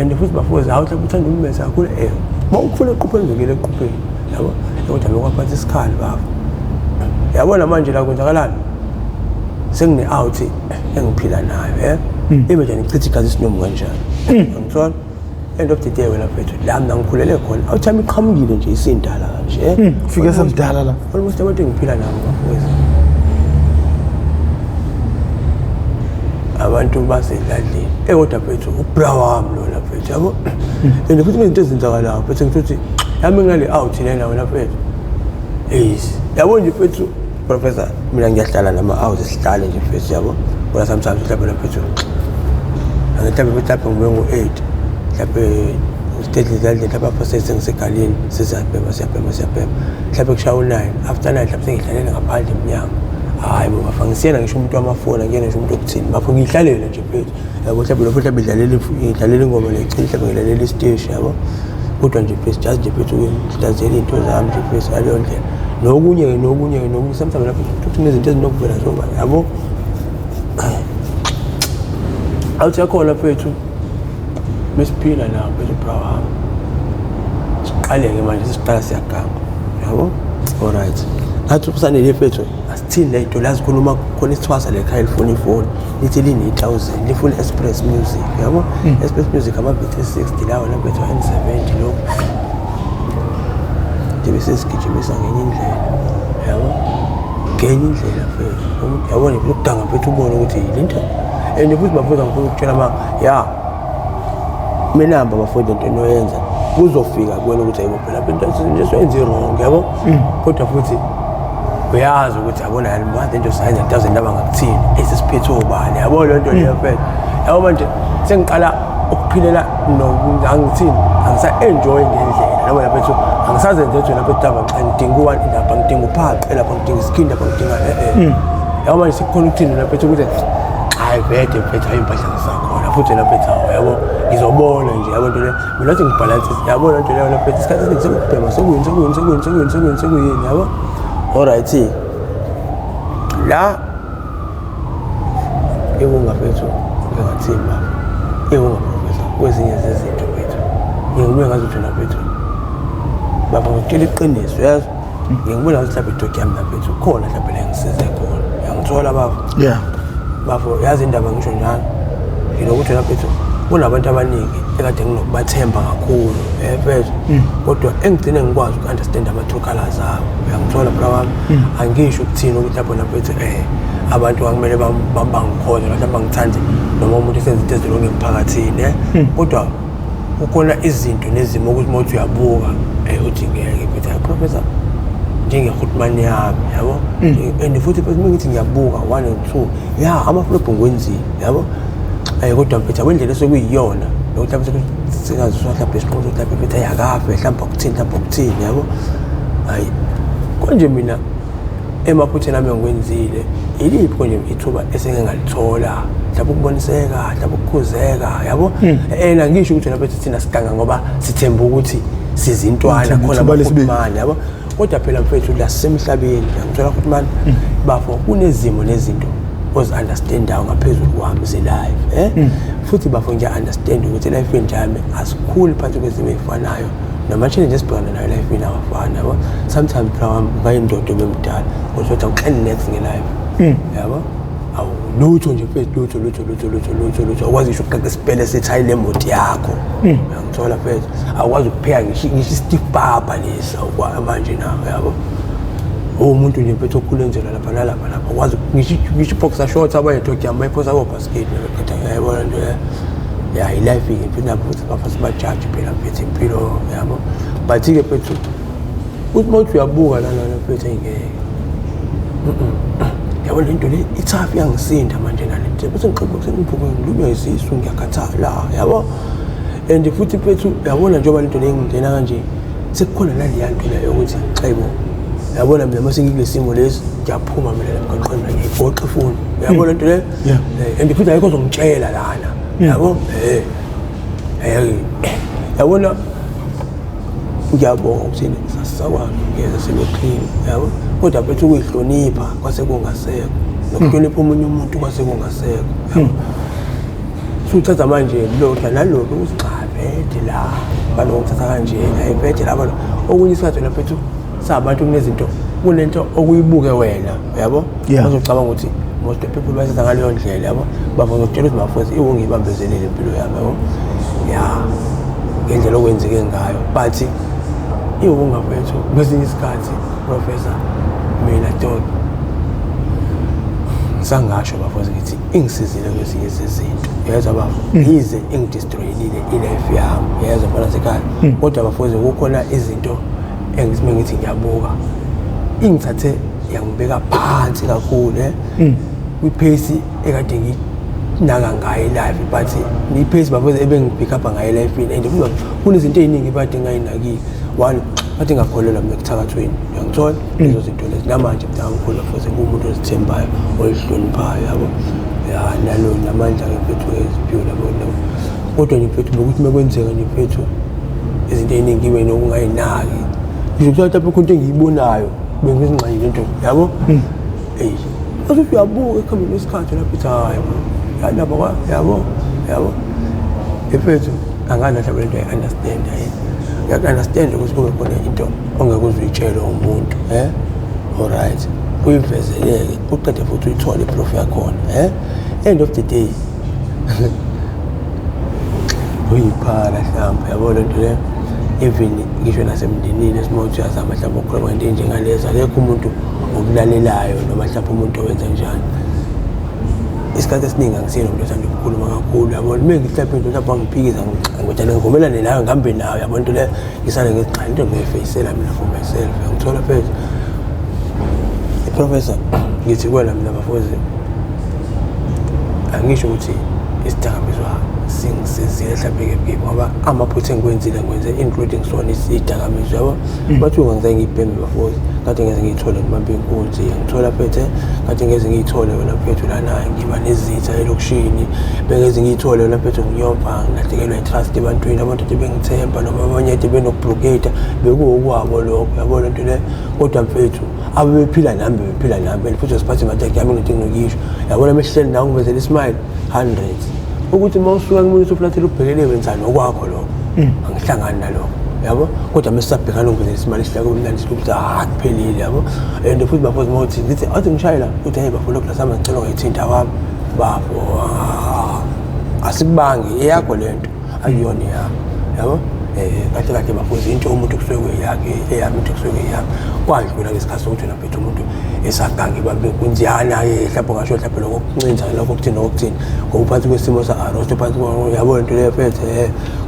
And futhi bafuze hawu mhlawumbe uthanda ummese kakhulu, eh uma ukufuna equpheni uzokuyela equpheni, yabo? Kodwa lokwaphatha isikhali bafo, yabona manje la kwenzakalani? Sengine-out engiphila nayo, eh ibe nje ngichitha igazi isinomu kanjani, angithola? End of the day wena mfethu la mina ngikhulele khona awuthi yami iqhamukile nje isindala kanje, eh. Ufike semdala la. Almost abantu engiphila nabo bafowethu abantu basedladleni, eh kodwa mfethu ubra wami lona mfethu, yabo? And futhi izinto ezenzakalayo mfethu ngithi ukuthi yami ngale out lena wena mfethu eish, yabo nje mfethu professor mina ngiyahlala nama out sihlale nje mfethu, yabo? Kodwa sometimes mhlawumbe mfethu mhlawumbe mhlawumbe ngibe ngo-8 mhlawumbe sitedle ezandleni mhlawumbe apho sengisegaleni sesiyabhema siyabhema siyabhema mhlawumbe kushaya u-9 after 9 mhlawumbe sengihlalele ngaphandle emnyango. Hhayi bo bafa ngisiyena ngisho umuntu wamafoni, angiyena ngisho umuntu okuthini bafo, ngiyihlalele nje mfethu, yabo? Mhlawumbe lokho mhlawumbe idlalela ingoma lecile mhlawumbe ngilalela isiteshi, yabo? Kodwa nje mfethu just nje mfethu ngihlaziyela iy'nto zami nje mfethu ngaleyo ndlela nokunye-ke nokunye-ke nokunye sometimes lapho futhi kunezinto ezinokuvela zoba, yabo? Awuthi yakhona mfethu mesiphila nawo mfethu bra wami siqale-ke manje sesiqala siyaganga, yabo? Alright, ngathi uSanele mfethu asithini le nto lazi khona uma khona isithwasa lekhaya lifuna ifoni lithi line-thousand lifuna i-express music, yabo? Express music ama-V360 lawo laphethu N70 lokhu nje bese sigijimisa ngenye indlela, yabo? Ngenye indlela mfethu, yabona ukuganga mfethu ubone ukuthi yini into. And futhi bafethu angifuna ukutshela ma ya minamba bafowethu into enoyenza kuzofika kuwena ukuthi ayibo phela into nje soyenza i-wrong, yabo? Kodwa futhi uyazi ukuthi yabona yani manje into sayenza thousand laba ngakuthini esesiphethe obani, yabo? Leyo nto leyo mfethu, yabo? Manje sengiqala ukuphilela angithini angisa-enjoy ngendlela noma laphethu angisazenze ethu lapho daba ngidinga u-one lapha ngidinga uphaqe lapha ngidinga isikhindi lapha ngidinga e-e, yabo? Manje sekukhona ukuthini laphethu ukuthi hayi vede mfethu hayi impahla ngisakhona futhi laphethu hawu, yabo? Ngizobona nje, yabo? Nto leyo mina wathi ngibhalansise, yabo? Lento leyo laphethu isikhathi esiningi sekukubhema sekuyini sekuyini sekuyini sekuyini sekuyini sekuyini, yabo? Alright, la iwunga mfethu ngingathini baba iwunga professor kwezinye zezinto mfethu ngibuye ngazi ukuthi mfethu baba ngikutshela iqiniso, yazi ngikubona ngathi mhlawumbe idoki yami mfethu khona mhlawumbe la ngisize khona, uyangithola baba? Yeah. Bafo yazi indaba ngisho njalo nginokuthi wena mfethu kunabantu abaningi ekade nginokubathemba kakhulu, eh mfethu, kodwa engigcine ngikwazi uku-understand ama-true colours abo, uyangithola bra wami? Angisho ukuthini ukuthi lapho mfethu abantu akumele bangikhonze mhlawumbe bangithande noma umuntu esenza into ezilunge emphakathini, eh kodwa kukhona izinto nezimo ukuthi uma uthi uyabuka uthi ngeke mfethu hayi professor njenge-hotman yami, yabo? And futhi mfethu uma ngithi ngiyabuka 1 and 2 ya amaflobho ngiwenzile, yabo? Kodwa mfethu yabo indlela esekuyiyona nokuthi mhlawumbe singaziswa mhlawumbe isinqumo sokuthi mhlawumbe mfethu ayakafe mhlawumbe akuthini mhlawumbe akuthini, yabo? Hayi konje mina emaphutheni ami engiwenzile iliphi konje ithuba esengingalithola mhlawumbe ukuboniseka mhlawumbe ukukhuzeka, yabo? Angisho ukuthi lapho thina siganga ngoba sithemba ukuthi sizintwana Sithemba khona ithuba lesibili. amahotman, yabo? Kodwa phela mfethu la sisemhlabeni, ngiyakuthola hotman bafo kunezimo nezinto ozi-understandayo ngaphezulu kwami ze-life, eh futhi bafo ngiya-understand ukuthi life enjami asikhuli phansi kwezimo ey'fanayo nama-challenge esibhekana nayo elifini awafani, yabo? Sometimes phela wami ungayindoda obemdala kodwa awuxeli next nge-life, yabo? Awu Lutho nje mfethu, lutho lutho lutho lutho lutho lutho. Awukwazi ngisho ukuqaqa isipele sethayi lemoto yakho. Uyangithola mfethu? Awukwazi ukupheka ngisho i-stiff papa lesi manje na, yabo. Umuntu nje mfethu okhulu enzela lapha nalapha lapha. Awukwazi ngisho i-boxer shorts abanye dog yami bayiphosa ko-basket beqeda, uyayibona nto leyo. Ya, i-life-ke mfethu, nabo futhi bafase bajaji phela mfethu impilo, yabo. But-ke mfethu uthi uma uthi uyabuka lana mfethu, ayingeke. Yabo le nto le ithafu iyangisinda manje nale nto. Bese ngiqhamuka sengiphume ngilunywa isisu, ngiyakhathala, yabo. And futhi mfethu uyabona njengoba le nto le ingena kanje, sekukhona naleya nto leyo yokuthi xebo. Uyabona mina mase ngikule simo lesi ngiyaphuma mina la emgwaqweni, mina ngiyigoqa ifoni. Uyabona le nto leyo? And futhi ayikho ozongitshela lana. Yabo? Yabona ngiyabonga ukuthi sasisakwazi ukugeza sibe clean, yabo. Kodwa mfethu ukuyihlonipha kwase kungasekho, nokuhlonipha omunye umuntu kwase kungasekho, yabo. Suthatha manje lokhu nalokhu ukuthi cha vele la balokuthatha kanje, hayi vele la balo. Okunye isikhathi wena mfethu sabantu kunezinto, kunento okuyibuke wena, yabo. Bazocabanga ukuthi most of people bayithatha ngaleyo ndlela, yabo. Bavozokutshela ukuthi bafowethu iwo ngiyibambezelile impilo yami, yabo. Ya, ngendlela okwenzeke ngayo. But iwunga mfethu kwesinye isikhathi professor, mina dog ngisangasho bafowethu ngithi ingisizile kwezinye zezinto, yezwa bafo, yize ingidestroyelile i-life yami, yezwa mfana sekhaya. Kodwa bafowethu kukhona izinto engithi ngithi ngiyabuka ingithathe yangibeka phansi kakhulu kwi-pace ekade nginaka ngayo i-life, but i-pace bafowethu ebengipick up ngayo e-life-ini. And kunezinto ey'ningi bade ngayinakile. One, bathi ngakholelwa mina ekuthakathweni, uyangithola lezo zinto lezi. Namanje mntangamkhulu bafowethu ngumuntu ozithembayo, oyihloniphayo, yabo. Ya, nalo namandla-ke mfethu eziphiwe labo. Kodwa nje mfethu bekuthi mekwenzeka nje mfethu izinto ey'ningi ibe nokungayinaki. Ngisho kuthiwa mhlawumbe khona into engiyibonayo bengizingxenye lento, yabo. Eyi, asuthi uyabuka ekuhambeni kwesikhathi lapho ithi hhayi bo, yalapha yabo, yabo. Mfethu angani mhlawumbe lento ayi-understand yini. Ngiyaku-understand ukuthi kube khona into ongeke uze uyitshele umuntu, alright, uyivezeleke uqede futhi uyithole i-proof yakhona, End of the day uyiphara mhlawumbe, yabo le nto leyo. Even ngisho nasemndenini esima uthi uyazama mhlawumbe ukukhuluma ngento enjengalezo, akekho umuntu okulalelayo noma mhlawumbe umuntu owenza njani. Isikhathi esiningi angisiyena umuntu othanda ukukhuluma kakhulu, yabona. Uma ngihlaphe into mhlawumbe wangiphikisa, ngivele ngivumelane nayo ngihambe nayo, yabona into leyo. Ngisale ngithi cha, into ngiyoyifeyisela mina for myself, ngithola phezulu. Professor, ngithi kuwena mina bafowethu, angisho ukuthi isidakamizwa singisizile mhlawumbe ngoba amaphutha engiwenzile ngikwenze including sona isidakamizwa, yabo. Bathi ungangizange ngiyibheme bafowethu, kade ngeze ngiyithole ngibambe inkunzi, ngithola phethe, kade ngeze ngiyithole wena mfethu lana ngiba nezitha elokishini, bengeze ngiyithole wena mfethu nginyomfa, ngilahlekelwa i-trust ebantwini, abantu ade bengithemba noma abanye ade benokubloketa, bekuwokwabo lokho, yabo le nto le. Kodwa mfethu abebephila nami bebephila nami, and futhi siphathe imataki yami ngento enginokusho, yabona mehleli nawe ngivezela ismile hundreds ukuthi uma usuka kumina usufulathela ubhekele wenzani okwakho lokho, angihlangani nalokho, yabo. Kodwa mesisabhekana ngivezela isimali esihlaka kumnandi ukuthi ah kuphelile, yabo. And futhi bafo uma uthi ngithi athi ngishayela uthi hey bafo lokhu lasama ngicela ungayithinta wami bafo, asikubangi eyakho lento, akuyona eyami, yabo. Kahle kahle bafo into umuntu kusuke kuyakhe, eyami into kusuke kuyami. Kwadlula ngesikhathi sokuthi wena mfethu umuntu esagange bambe inkunziyana-ke mhlawumbe ungasho mhlawumbe lokho kuncinza lokho kuthini lokho kuthini ngoba uphansi kwesimo sa-arrest uphansi, yabo lento leyo mfethu.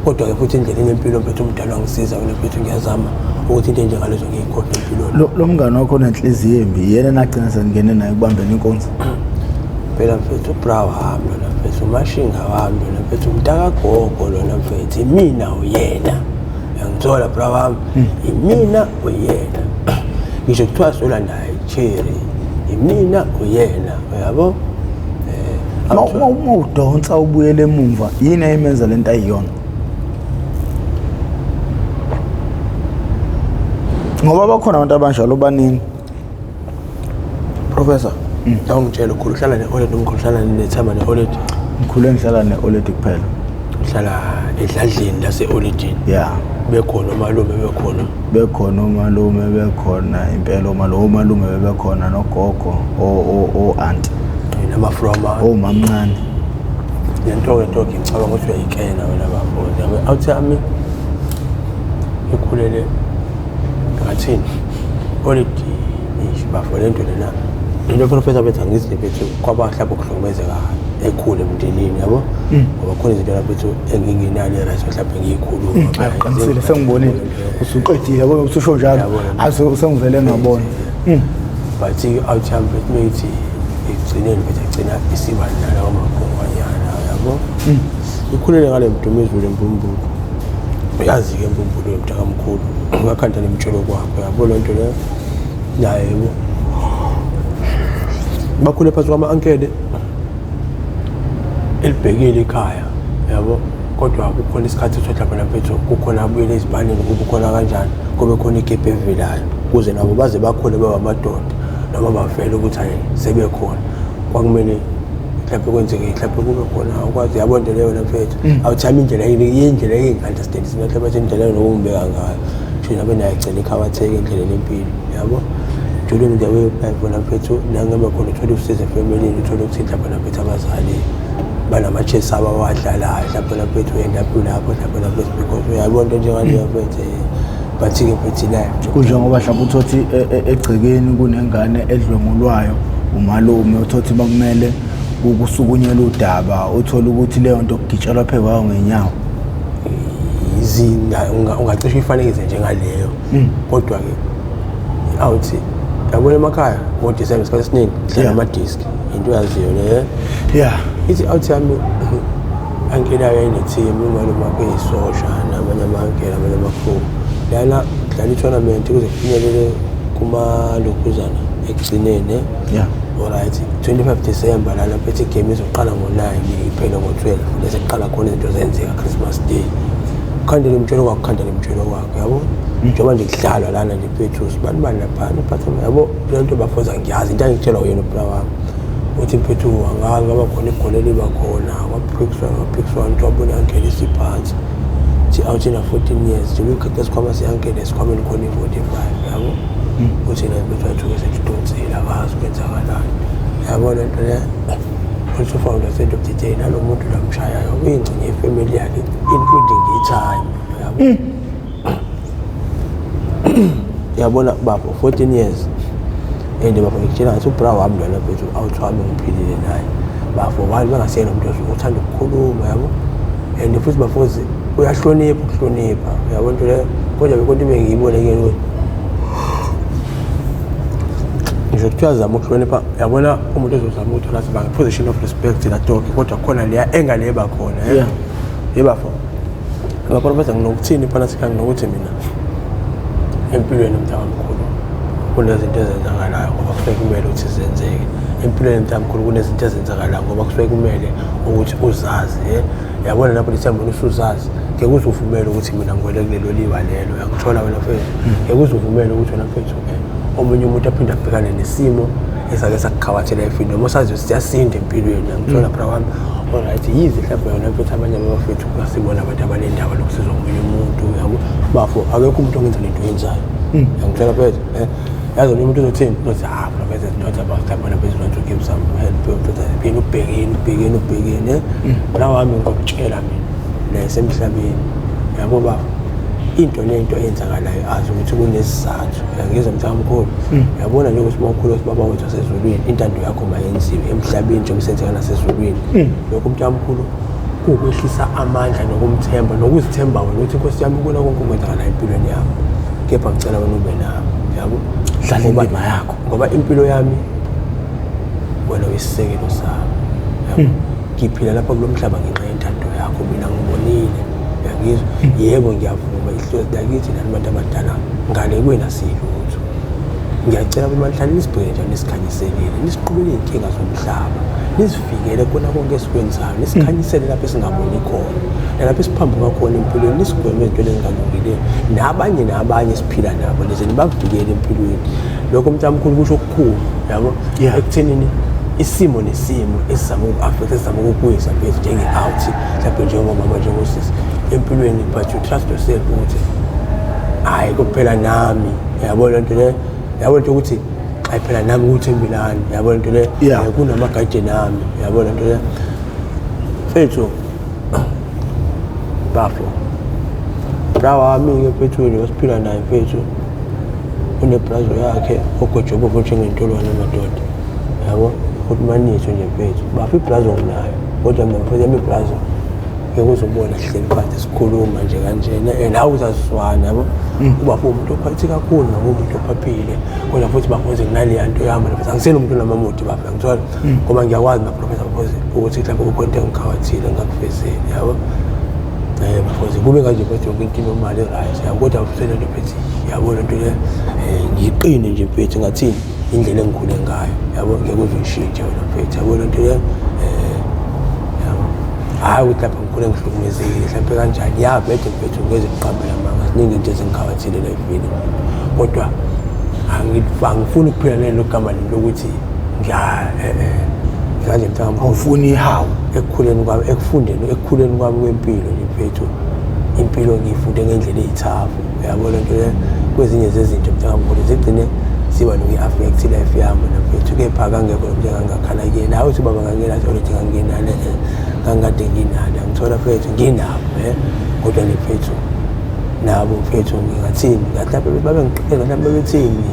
Kodwa-ke futhi endleleni yempilo mfethu umdala wangisiza wena mfethu, ngiyazama ukuthi into enjengalezo ngiyikhohlwe empilweni. Lo mngane wakho onenhliziyo embi yena nagcina seningene naye ukubambeni inkunzi? Phela mfethu ubra wami lona mfethu, umashinga wami lona mfethu, umntakagogo lona mfethu, imina uyena, uyangithola bra wami, imina uyena. Ngisho kuthiwa sola naye cherry, imina uyena, uyabo. Uma udonsa ubuyele emumva, yini eyimenza lento ayiyona? Ngoba bakhona abantu abanjalo baningi. Professor, awungitshela ukhulu uhlala ne-oled, umkhulu uhlala nethama ne-oled? Ngikhule ngihlala ne-oled kuphela. Uhlala edladleni lase-oledini? Yeah. Bekhona omalume, bekhona? Bekhona omalume, bekhona impela omalume, omalume bebekhona nogogo, o-aunty. Namafro amane. Oh mamncane. Lento-ke dog ngicabanga ukuthi uyayikena wena bafo. Yabo out yami ikhulele ngathini? Olidi ish bafo lento lena. Lento professor bethu angithi bethu kwaba mhlawumbe ukuhlukumezeka ekhulu emndenini yabo. Ngoba khona izinto lapho bethu engingenalo i-right mhlawumbe ngiyikhuluma. Qinisile sengibonile. Usuqedile yabo ususho njalo. Yabo. Sengivele ngabona. But out yami bethu meyithi ekugcineni bethu egcina isiba nalawo magongwanyana yabo. Ikhulele ngale mdumezulu embumbulu. Uyazi-ke embumbulu yomntakamkhulu ungakhanda nemtshelo kwakho yabo loo nto leyo naye yebo. Bakhule phansi kwama-ankele elibhekile ikhaya yabo, kodwa kukhona isikhathi sokuthi mhlawumbe mfethu kukhona abuyele ezipanini kube khona kanjani kube khona igebhe evelayo kuze nabo baze bakhule babe amadoda noma bavele ukuthi hayi sebekhona kwakumele mhlawumbe kwenzeke mhlawumbe kube khona ukwazi yabo nto leyo mfethu awuthami indlela yindlela engi-understand sina mhlawumbe athi indlela nokungibeka ngayo sho nabe naye gcina ikhawatheke endleleni empilo yabo during the way of life wena mfethu nangebe khona uthole usizo efemelini uthole ukuthi mhlawumbe mfethu abazali banama-chess abo awadlalayo mhlawumbe mfethu end up lapho mhlawumbe mfethu because uyabona into njengaleyo mfethu but-ke mfethu life Kunjengoba mhlawumbe uthothi egcekeni kunengane edlwengulwayo umalume uthothi bakumele ukusukunyela udaba uthole ukuthi leyo nto kugitshelwa phezu kwayo ngenyawo. Izinga ungacishe uyifanekise njengaleyo kodwa-ke awuthi yabona emakhaya ngoDisemba isikhathi esiningi dlala amadiski into yaziyo leyo. Ithi out yami ankela yayo yayine-team umalume wakhe eyisosha namanye ama-ankela amanye amakhulu lana dlala i-tournament kuze kufinyelele kumalokhuzana ekugcineni. Alright, 25 December lana phethe igame izoqala ngo-9 iphele ngo-12 bese kuqala khona izinto zenzeka Christmas Day. Kukhandela imtshelo kwakho kukhandela imtshelo kwakho yabo njengoba nje kudlalwa lana nje phethu sibani bani laphana uphatha yabo le nto bafoza ngiyazi into angitshela uyena ubra wami uthi mfethu angazi ngaba khona igoli eliba khona kwaphikiswana kwaphikiswana ukuthi wabona ankele isiphansi thi awuthi na 14 years nje uyikhetha isikhwama siyankele esikhwameni khona i-45 yabo uthi na mfethu wathuke sethudonsile akazi kwenzakalani yabo le nto le also found at the end of the day nalo muntu lamshayayo uyingxenye yefamily yakhe including i-time yabo. Yabona bafo 14 years and bafo ngikutshela ngathi ubra wami lona mfethu out wami ngiphilile naye bafo wani bengasiyena umuntu osuke uthanda ukukhuluma yabo and futhi bafozi uyahlonipha ukuhlonipha yabo nto leyo kodwa bekonto bengiyibone kuyena ukuthi ngisho kuthiwa zama ukuhlonipha yabona umuntu ozozama ukuthola sibanga position of respect la dog kodwa khona leya engaleba khona yebafo ngabona bese nginokuthini phana sikhani nokuthi mina empilweni mntakamkhulu kunezinto ezenzakalayo ngoba kusuke kumele ukuthi zenzeke empilweni mntakamkhulu kunezinto ezenzakalayo ngoba kusuke kumele ukuthi uzazi yabona lapho lithemba wena usuzazi ngeke uze uvumele ukuthi mina ngiwele kulelo liwa lelo uyangithola wena mfethu ngeke uze uvumele ukuthi wena mfethu omunye umuntu aphinde abhekane nesimo esake sakukhawathela efini noma usazi siyasinda empilweni uyangithola bra wami. Alright, yize mhlawumbe yona mfethu abanye abafethu kungasibona abantu abanendaba lokusiza omunye umuntu yabo bafo akekho umuntu ongenza lento oyenzayo uyangithola mfethu yazi omunye umuntu uzothini uzothi ah professor it's not about that bona mfethu want to give some help phela ubhekeni ubhekeni ubhekeni bra wami ngikutshela mina lesemhlabeni yabo bafo into nento eyenzakalayo azi ukuthi kunesizathu uyangizwa mntakamkhulu uyabona nje ukuthi uma ukhula ukuthi baba wethu wasezulwini intando yakho mayenziwe emhlabeni njengoba isenzeka nasezulwini lokho mntakamkhulu kuwukwehlisa amandla nokumthemba nokuzithemba wena ukuthi inkosi yami ikona konke okwenzakalayo empilweni yami kepha ngicela wena ube nami yabo Dlala indima yakho ngoba impilo yami wena uyisisekelo sami yabo ngiphila lapha kulo mhlaba ngenxa yentando yakho mina ngibonile uyangizwa yebo ngiyavuma ihlozi lakithi nani bantu abadala ngale kwena siyilutho ngiyacela ukuthi manihlale nisibheke njalo nisikhanyiselile nisiqhubele iy'nkinga zomhlaba nisivikele kona konke esikwenzayo nisikhanyisele lapho esingaboni khona nalapho esiphambuka khona empilweni nisigweme ezintweni ezingalungileyo nabanye nabanye esiphila nabo nize nibavikele empilweni lokho mntamkhulu kusho okukhulu yabo ekuthenini isimo nesimo esizama uku-affect esizama ukukuwisa mfethu njenge-out mhlawumbe njengomama njengosisi empilweni but you trust yourself ukuthi hhayi kuphela nami yabo lento leyo yabo lento ukuthi Hayi phela nami kuthembelani, yabo lento le. Kunamagade nami, yabo lento le. Mfethu bafo. Bra wami-ke mfethu nje wasiphila naye mfethu. Unebrazo yakhe ogojobobo njengentolwane madoda. Yabo, futhi manitho nje mfethu. Bafo ibrazo nginayo. Kodwa mina mfethu yami ibrazo ngeke uzobona sihleli phansi sikhuluma nje kanjena nawe uzazizwana, yabo. Ubafo umuntu ophathi kakhulu noma umuntu ophaphile. Kodwa futhi bafo nje nginaleya nto yami futhi angisena umuntu onamamudi bafo, ngithola. Ngoba ngiyakwazi na professor bafo ukuthi mhlawumbe kukho into engikhawathile engakuvezeli, yabo. Bafo kube kanje mfethu yonke into inomali right, yabo. Kodwa futhi lento mfethu, yabo lento le ngiqine nje mfethu ngathini indlela engikhule ngayo, yabo, ngeke uze uyishintshe wena mfethu, yabo lento le. Yabo, hhayi ukuthi lapha ngikhule ngihlukumezekile mhlawumbe kanjani, ya vele mfethu ngeze ngiqambele amanga, ziningi into ezingikhawathile elifini, kodwa angifuni ukuphila nalelo gama lokuthi nganje mntaka. Awufuni ihawu. Ekukhuleni kwami, ekufundeni, ekukhuleni kwami kwempilo nje mfethu, impilo ngiyifunde ngendlela eyithafu, yabo lento le. Kwezinye zezinto mntakamkhulu zigcine ziba nokuyi-affect life yami mfethu, kepha kangekho nomuntu engangakhala kuyena. Hayi ukuthi baba ngangena already nganginale, ngangikade nginale, angithola mfethu nginabo, kodwa nje mfethu nabo mfethu ngingathini, mhlawumbe babengiqinela, mhlawumbe babethini,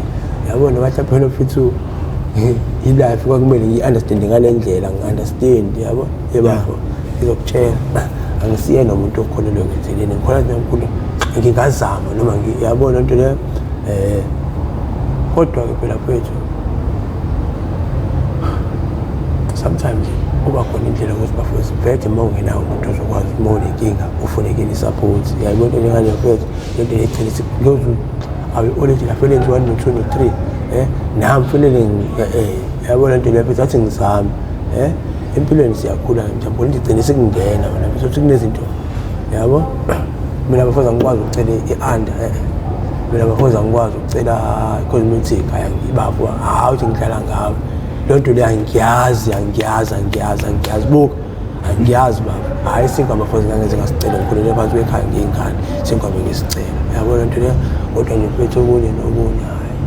yabona, mhlawumbe mfethu i-life kwakumele ngiyi-understande ngale ndlela, ngi-understand, yabo. Yebafo ngizokutshela, angisiyena umuntu okholelwe ngendleleni, ngikholwa nje mkhulu ngingazama noma yabona into le. Kodwa-ke phela mfethu sometimes kuba khona indlela yokuthi bafowethu vele uma ungenawo umuntu ozokwazi uma unenkinga ufunekile i-support, yayibona into njengaleyo mfethu, lento egcina isilozu awe already lapho lenzi 1 no 2 no 3, nami kufanele yabona into leyo mfethu, athi ngizame empilweni siyakhula mhlawumbe into igcine sekungena wena mfethu ukuthi kunezinto, yabo. Mina bafowethu angikwazi ukucela i-under, mina bafowethu angikwazi ukucela i-cosmetic, ayangibafo, hayi ukuthi ngidlala ngawe leyo nto leyo, angiyazi, angiyazi, angiyazi, angiyazi, buka angiyazi baba. Hhayi isinkwa bafowethu ngangeze ngasicela, ngikhulele phansi kwekhaya ngiyingane, isinkwa bengisicela, yabo le nto leyo. Kodwa nje mfethu okunye nokunye hhayi.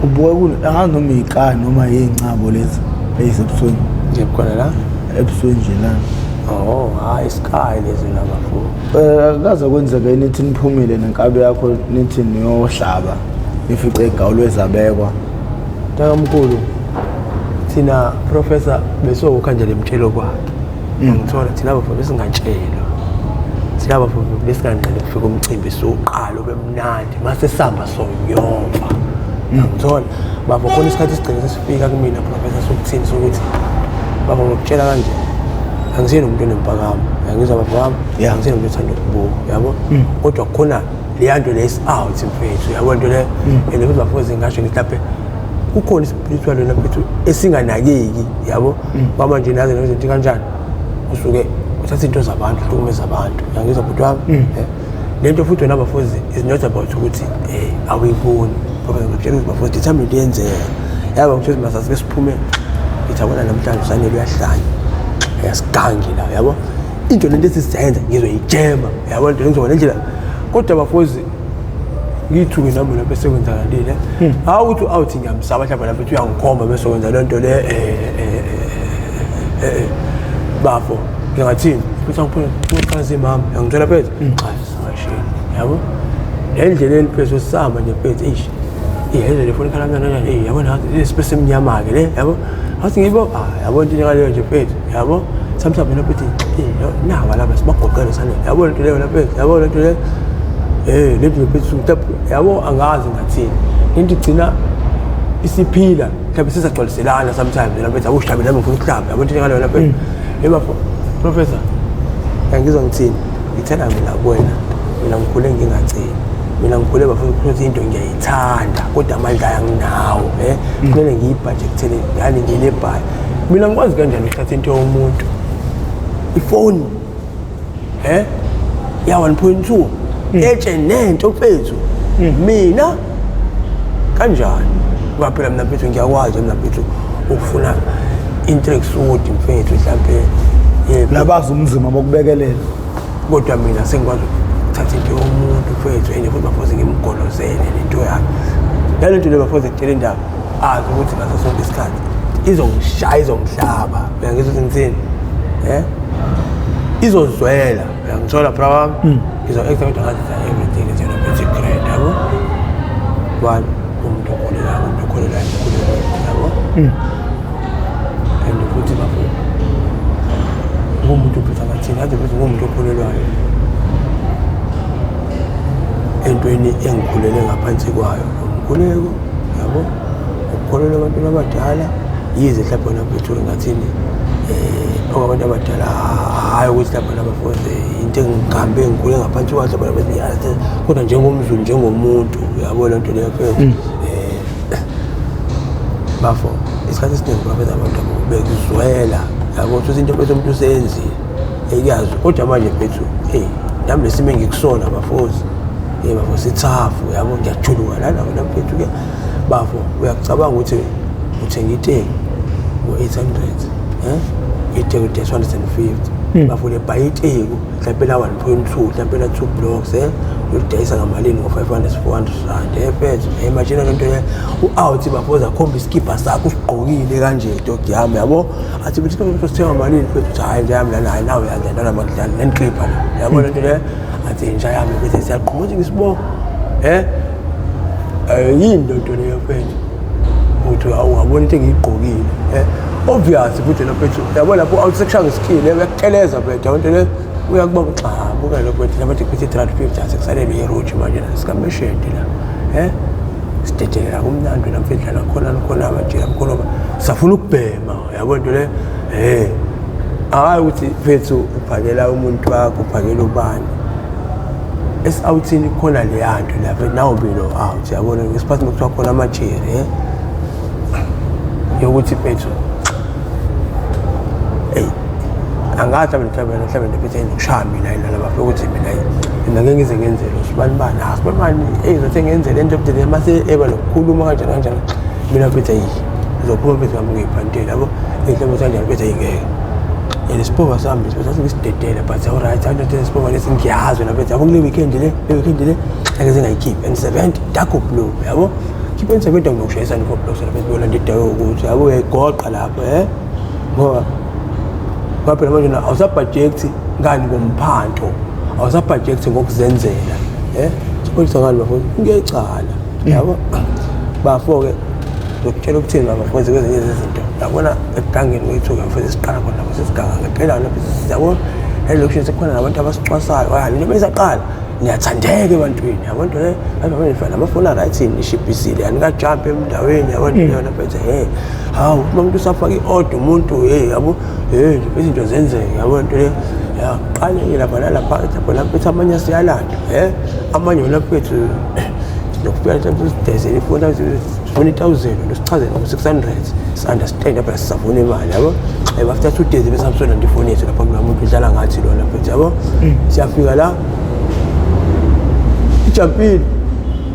Ubuka kulo angazi noma iy'kani noma iy'ncabo lezi ey'sebusweni. Nje khona la ebusweni nje lana. Oh, hhayi sky lezi nabafo. Kaze kwenzeka nithi niphumile nenkabi yakho nithi niyohlaba nifice igawulwe zabekwa? Mntakamkhulu, thina professor besowukha nje lemtshelo kwakhe, ngithola thina bafo besingatshelwa, thina bafo besinganqeni kufika umcimbi siwuqala ube mnandi, mase sihamba sonyova, ngithola bafo khona isikhathi sigcine sesifika kumina professor sokuthini sokuthi bafo ngokutshela kanje, angisiyena umuntu onempakamo, angizwa bafo wami, angisiyena umuntu othanda ukubuka, yabo, kodwa khona leya nto le is-out mfethu, yabo nto le. And futhi bafo ngingasho ngithi lapha kukhona i-spiritual wena mfethu esinganakeki, yabo, kwamanje naze nezinto kanjani usuke uthatha into zabantu, uhlukumeza abantu, uyangizwa bhuti wami? Le nto futhi wena bafozi is not about ukuthi awuyiboni ngoba ngikutshela ukuthi bafozi determined iyenzeka, yabo, ngitshela ukuthi masasike siphume, ngithi abona namhlanje usanele uyahlanya uyasigangi la, yabo, into lento esizenza ngizoyijema, yabo, into ngizoba nendlela. Kodwa bafozi ngiyithuke nami lapho esekwenzakalile, hawu ukuthi awuthi ngiyamsaba mhlawumbe lapho uthi uyangikhomba bese wenza le nto le, bafo ngingathini futhi angiphume uqhaza imama yangithola phethu cha singashini, yabo, endleleni phethu sisahamba nje phethu, eish ihele le foni ikhala kanjani, eh yabo, nathi emnyama-ke le, yabo, athi ngibo, ah yabo into njengaleyo nje phethu, yabo, sometimes mina phethu nawa laba sibagoqele sane, yabo lento leyo laphethu, yabo lento leyo, lento phethu, yabo, angazi ngathini, into igcina isiphila mhlawumbe sisagcwaliselana sometimes laphethu, awushabe nami ngifuna ukuhlamba, yabo into njengaleyo laphethu. Yebo professor, angizwa ngithini, ngithela mina kuwena, mina ngikhule ngingaceli, mina ngikhule bafuna ukuthi into ngiyayithanda kodwa amandla anginawo, kumele ngiyibhajekthele ngani ngilebhayi, mina ngikwazi kanjani ukuthatha into yomuntu, ifoni ya 1.2 etshe nento mfethu, mina kanjani? Ngoba phela mina mfethu ngiyakwazi mina mfethu ukufuna i-tracksuit mfethu mhlampe. Labazi umzima bokubekelela. Kodwa mina sengikwazi ukuthatha into yomuntu mfethu, and futhi bafoze ngimgolozele lento yakhe, nale nto le bafoze kutshela indaba. Azi ukuthi ngaso sonke isikhathi izongishaya, izongihlaba. Uyangizwa ukuthi ngithini? Eh? Izozwela, uyangithola bra wami? Ngizo-acta kodwa ngathi everything is gonna be great, yabo? One, umuntu okholelayo, umuntu okholelayo emkhulekweni, yabo? And futhi bafo, ngumuntu ophethe amathini, ade futhi ngumuntu okholelwayo entweni engikhulele ngaphansi kwayo, umkhuleko, yabo, ukukholelwa ebantwini abadala. Yize mhlawumbe wena mfethu ngathini okwabantu abadala, hhayi ukuthi mhlawumbe wena bafowethu into engihambe ngikhule ngaphansi kwayo mhlawumbe wena mfethu, kodwa njengomZulu, njengomuntu, uyabo le nto leyo mfethu. Bafo, isikhathi esiningi bafethu abantu bekuzwela, yabo, ukuthi into mfethu umuntu useyenzile ekuyazi, kodwa manje mfethu eyi nami lesimo engikusona bafowethu, bafo sithafu, yabo, ngiyajuluka lana wena mfethu-ke bafo. Uyakucabanga ukuthi uthenga iteki ngo-800, iteki 250 bafo, lebhayi iteki mhlawumbe la 1.2, mhlawumbe la 2 blocks, ulidayisa ngamalini? Ngo-500, 400 rand, mfethu. Imagine lento le, u-out bafo, uzakhomba isikibha sakho usigqokile kanje, dog yami, yabo, athi bethi sithenga malini mfethu? Uthi hhayi nje yami lana, hhayi nawe yazi lentwana makudlala nenklipha la, yabo lento le, athi intsha yami bese siyaqhuma ukuthi ngisibonga yini lento leyo mfethu, uthi awungabona into engiyigqokile, obvious futhi lo mfethu, yabo, lapho awusekushaya ngesikile, uyakuteleza mfethu, yabo into le, uyakuba xa buka lo mfethu lapho kuphethe 350, asekusalele iroji manje la sikameshedi la, sidedelela kumnandi la mfethu, la khona khona amajela khona safuna ukubhema, yabo into le. Hayi ukuthi mfethu uphakela umuntu wakho, uphakela ubani esi-outhini khona leya nto lapho nawe bilo out, yabona, ngesikhathi kuthiwa khona amajeri yokuthi mfethu eyi angathi mhlawumbe mhlawumbe mfethu ngikushaya mina yini laba ukuthi mina mina ngeke ngize ngenzele usibani bani, ah sibani bani eyi zothi ngenzele into mfethu, mase eba nokukhuluma kanjani kanjani, mina mfethu eyi ngizophuma mfethu ngami ngiyibhantela, yabo, mhlawumbe kanjani mfethu, eyi ngeke. And isipova sami lesi ngisidedele, but alright, anto isipova lesi ngiyazi wena mfethu, yabo, kule weekend le, le weekend le angeke singayikhiphi N70 dark blue, yabo, khipha N70 nginokushayisa ni four blocks lapha esibona indawo yokuthi, yabo, uyayigoqa lapho, ngoba phela manje awusabudget ngani ngomphanto, awusabudget ngokuzenzela, sipholisa ngani bafo, ngiyecala, yabo bafo-ke. Ngokutshela ukuthini bafowethu, kwezinye zezinto, yabona, ekugangeni kwethu-ke mfethu siqala khona lapho sesiganga ngempela lapho, yabo, elokishini sekukhona nabantu abasicwasayo, hayi noma isaqala niyathandeka ebantwini, yabo nto le, namafoni a-right, nishibhisile, anikajampi endaweni, yabo nto leyo mfethu. Hawu, uma umuntu usafaka i-order umuntu, hey, yabo, hey, izinto zenzeke, yabo nto le, yaqale-ke lapha nalapha lapho mfethu, amanye siyalanda, amanye wona mfethu nokufika mhlawumbe sidezele ifoni, sifuna i-1000, usichazele ngo-600, si-understand phela sisafuna imali, yabo. After 2 days bese samsona ifoni yethu lapha kulowa muntu udlala ngathi lona mfethu, yabo, siyafika la ijampile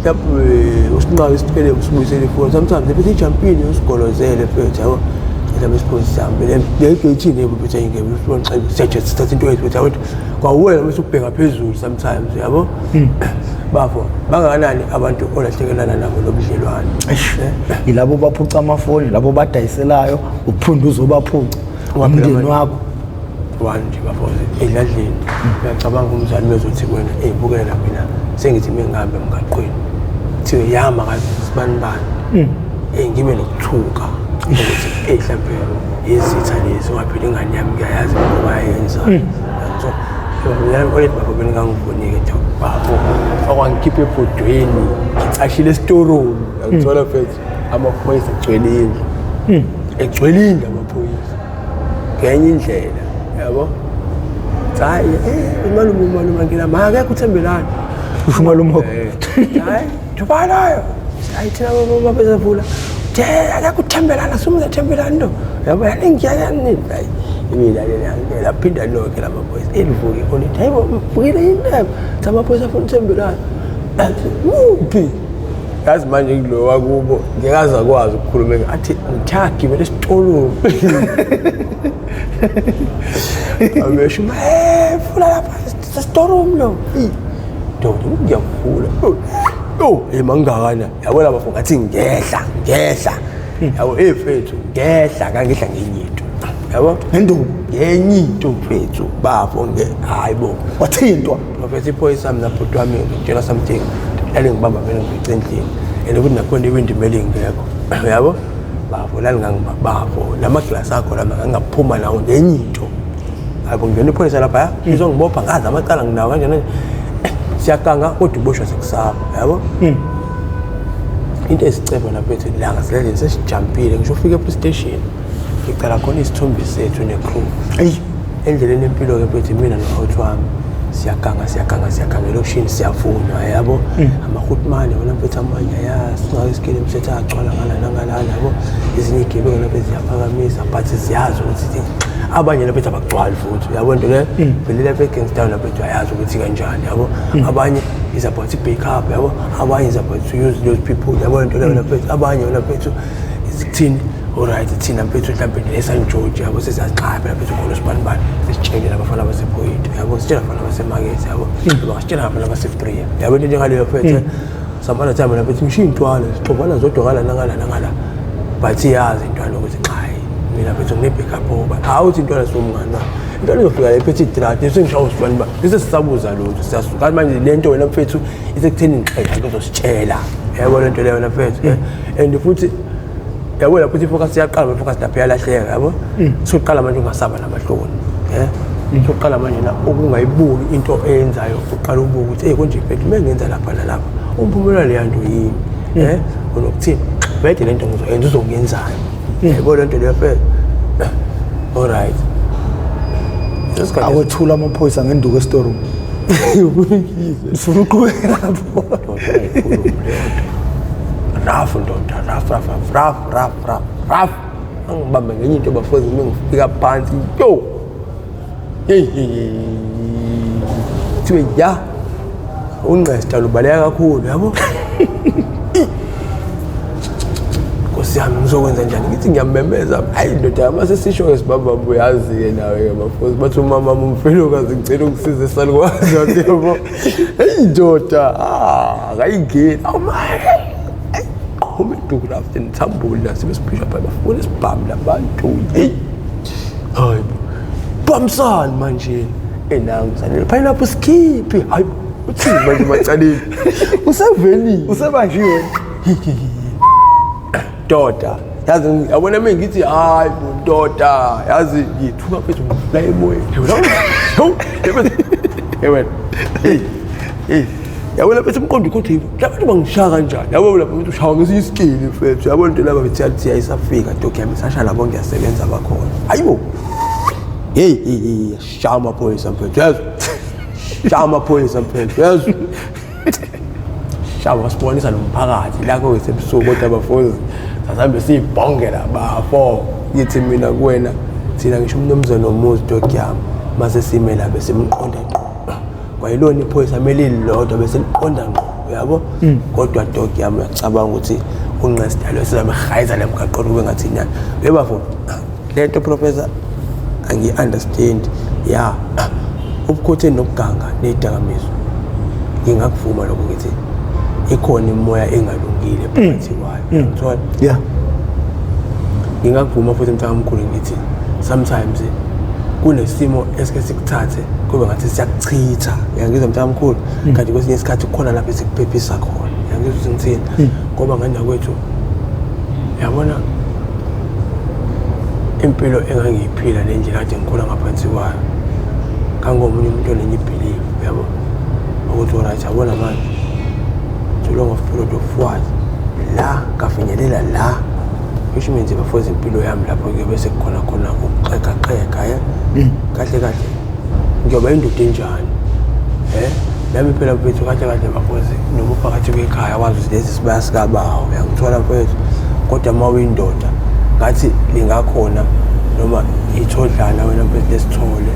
mhlawumbe usinqake isicele usibuyisele ifoni, sometimes bese ijampile usigolozele mfethu, yabo, mhlawumbe isiphosi sami le egeyithini, yebo mfethu, ayingeke siyaje sithatha into yethu mfethu, yabo, kwawuwena bese ubheka phezulu sometimes, yabo bafo, bangakanani abantu olahlekelana nabo lobudlelwane? Yilabo baphuca amafoni, labo badayiselayo, uphinde uzobaphuca umndeni wakho. One nje bafo, edladleni uyacabanga umzali bezothi kuwena, eyi bukela mina sengithi mengihambe emgaqweni kuthiwe yama kasibani bani, ngibe nokuthuka ukuthi eyi mhlampe izitha lezi, ungaphela ingane yami ngiyayazi ngoba bayenza. So mina olethi bafo beningangivuni-ke bafo, okwangikhipha ebhodweni ngicashile esitorumu, ngithola mfethu amaphoyisa egcwele indlu, egcwele indlu amaphoyisa ngenye indlela, yabo, hayi umalume, umalume ngina ma akekho uthembelani. Usho umalume wakho? Hayi thubanayo, hayi thina babezavula the akekho uthembelana, sumuze thembelani lo, yabo, yaningiyani, hayi mina le laphinda lonke lamaphoyisa elivuke khona, ithi hayibo mvukile yini amaphoyisa afuna uthembelani, athi uphi? Yazi manje kulo wakubo ngeke aze akwazi ukukhuluma, athi ngithe agibele esitolweni, abesho vula lapha sesitorum lo ndoda, ngiyavula, oh mangakana, yabona bafo, ngathi ngehla ngehla. Yabo mfethu, ngehla ngangehla ngenye into. Yabo? Ngenduku. Ngenye into mfethu, bafo nge hayi bo. Wathintwa. Professor iphoyisa mina bhuti wami ngitshela something. Lale ngibamba mina ngifice endlini. And ukuthi nakhona iwindi mele ingekho. Yabo? Bafo lalingangibafo lama glass akho lama ngangaphuma nawo ngenye into. Hayibo ngena iphoyisa lapha izongibopha ngazi amacala nginawo kanjena. Siyaganga kodwa uboshwa sekusaba, yabo? Into esicebo lapha ethi langa silele sesijampile ngisho ufike e-police station. Ngicela khona isithombe sethu ne-crew. Eyi. Endleleni empilo-ke mfethu mina no-out wami siyaganga siyaganga siyaganga elokishini siyavunywa, yabo. Amahutmane wona mfethu amanye ayasingayo isikele msethu agcwala ngala nangalana, yabo. Ezinye iy'gebengu lapha ziyaphakamisa but ziyazi ukuthi abanye lapha abagcwali futhi, yabo nto le vele lapha e-gangstown lapha uyayazi ukuthi kanjani, yabo. Abanye is about i-backup, yabo. Abanye is about to use those people, yabo nto leyo lapha. Abanye lapha isikuthini, alright thina mfethu mhlawumbe ne-St George, yabo, sesiyaxhapha lapha khona usibanibani sesitshele labafana basePoint, yabo, sitshela abafana basemakethe, yabo, bangasitshela abafana baseBria, yabo, into njengaleyo mfethu. Some other time lapha ngisho iy'ntwana sixovana zodwa ngala nangala nangala, but iyazi intwana ukuthi cha mina mfethu ngine-backup ngoba awuthi intwana siwumngani wami. Intwana izofika la iphethe idradi sengishaya usibanibani bese sisabuza lutho siyasuka manje le nto wena mfethu isekutheni ngixela ngizositshela, yabo le nto leyo wena mfethu. And futhi yabo lapho i-focus iyaqala, i-focus lapho iyalahleka, yabo. Soqala manje ungasaba namahloni, soqala manje na ukungayibuki into eyenzayo, uqala ubuka ukuthi hey konje mfethu mengenza lapha nalapha umphumela leya nto yini, unokuthini vele le nto ngizoyenza uzongenzani, yabo le nto leyo mfethu. Alright, Akwethula amaphoyisa ngenduku e-storeroom. Ufuna uqhubeke lapho. Rafu ndoda, rafu rafu rafu rafu rafu rafu angibambe ngenye into bafozi ngifika phansi yo hey thiwe ya unqesta lubaleka kakhulu, yabo. Nkosi yami ngizokwenza njani, ngithi ngiyamemeza hayi ndoda mase sisho-ke sibababa uyazi-ke nawe-ke bafozi bathi umama umfelokazi ngicela ukusiza esalukwazi wathi yabo heyi ndoda akayingeni awumaye qhuma induku lapho nithambula sibe siphisha phela bafuna isibhamu labantu hey hayi bamsani manje enangu sanele pineapple sikhiphi hayi uthini manje macaleni usevelile Usebanjiwe. Ndoda yazi yabona mina ngithi hayi bo ndoda yazi ngithuka mfethu la emoyeni yewena hey hey yabona mfethu umqondo ukhothe labantu bangishaya kanjani, yabo lapho umuntu ushawa ngesinye isikili mfethu, yabo nto laba bethi ayisafika dog yami sasha labo ngiyasebenza bakhona hayibo hey hey shaya amaphoyisa mfethu yazi shaya amaphoyisa mfethu yazi shaya wasibonisa nomphakathi lakho ngesebusuku kodwa bafozi sasambe siyibhongela bafo ngithi mina kuwena thina ngisho umnumzane nomuzi dog yami mase sime la besimqonda ngqo kwayilona iphoyisa mele lilodwa bese liqonda ngqo, uyabo. Kodwa dog yami uyacabanga ukuthi unqesidalo sizamhayiza lemgaqweni kube ngathi nyana yebafo lento professor angi-understand ya ubukhotheni nokuganga ney'dakamizwa ngingakuvuma lokho ngithi ikhona imoya engalungile phakathi kwayo, ngithola. Ngingakuvuma futhi mntakamkhulu ngithi sometimes kunesimo esike sikuthathe kube ngathi siyakuchitha, uyangizwa mntakamkhulu, kanti kwesinye isikhathi kukhona lapho esikuphephisa khona, uyangizwa ukuthi ngithini, ngoba ngandakwethu yabona impilo engangiyiphila nendlela kade ngikhula ngaphansi kwayo kangomunye umuntu onenye i-belief, yabo, ukuthi alright yabona manje so long of period of what la ngafinyelela la ngisho menze bafoza impilo yami lapho-ke bese kukhona khona ukuxegaxega ya kahle kahle ngiyoba indoda enjani nami phela mfethu kahle kahle bafozi noma uphakathi kwekhaya wazi ukuthi lesi sibaya sikabawo uyangithola mfethu, kodwa uma uyindoda ngathi lingakhona noma ithodlana wena mfethu lesithole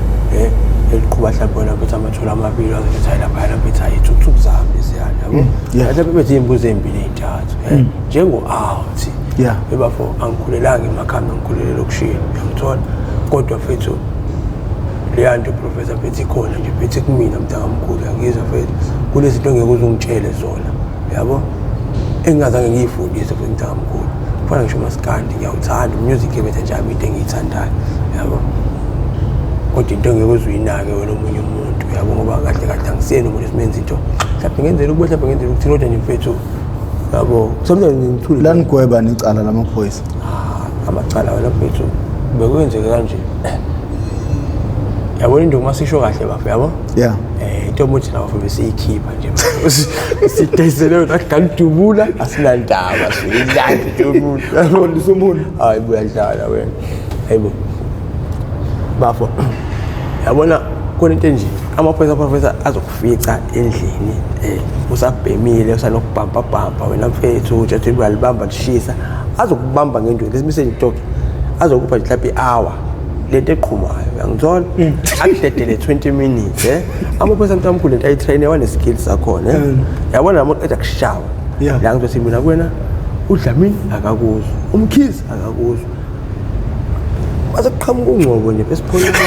eliqhuba mhlawumbe wena mfethu amathole amabili waze ukuthi hayi laphayana mfethu hayi ithukuthuku zami leziyana, yabo, mhlawumbe bethu iy'mbuzi ey'mbili ey'ntathu njengo-out bebafo angikhulelanga emakhaya, ngikhulele elokishini, uyangithola, kodwa mfethu leya nto professor mfethu ikhona nje mfethu kumina mntakamkhulu, uyangizwa mfethu, kunezinto engeke uze ungitshele zona, yabo, engingazange ngiyifundise futhi mntakamkhulu. Kufana ngisho umaskandi ngiyawuthanda umusic ebethe nje into engiyithandayo yabo, kodwa into engeke uze uyinake wena omunye umuntu yabo, ngoba kahle kahle angisiyena umuntu esimenza into mhlawumbe ngenzela ukuba mhlawumbe ngenzela ukuthini, kodwa nje mfethu yabo sometimes ngithule. Lanigweba nicala lamaphoyisa? Amacala wena mfethu bekwenzeke kanje yabona, into uma sisho kahle bafo yabo. Yeah. Into omuthi nawo bafo besiyikhipha nje sidayisele wena galidubula, asinandaba, siyidlala nje umuntu. Qondisa umuntu. Hayi, buyadlala wena, hayibo bafo. Yabona khona into nje, amaphoyisa professor azokufica endlini usabhemile, usanokubhampa bhampa wena mfethu, uthi uyalibamba lishisa, azokubamba ngento lesimise nje talk, azokupha nje mhlawumbe i-hour lento eqhumayo uyangithola, akudedele 20 minutes. Amaphoyisa mntamkhulu lento ayitraine wane-skills akhona, yabona noma qeda kushawa la ngizothi mina kuwena uDlamini akakuzwa, uMkhize akakuzwa, mase kuqhamuka uNgcobo nje besipolite,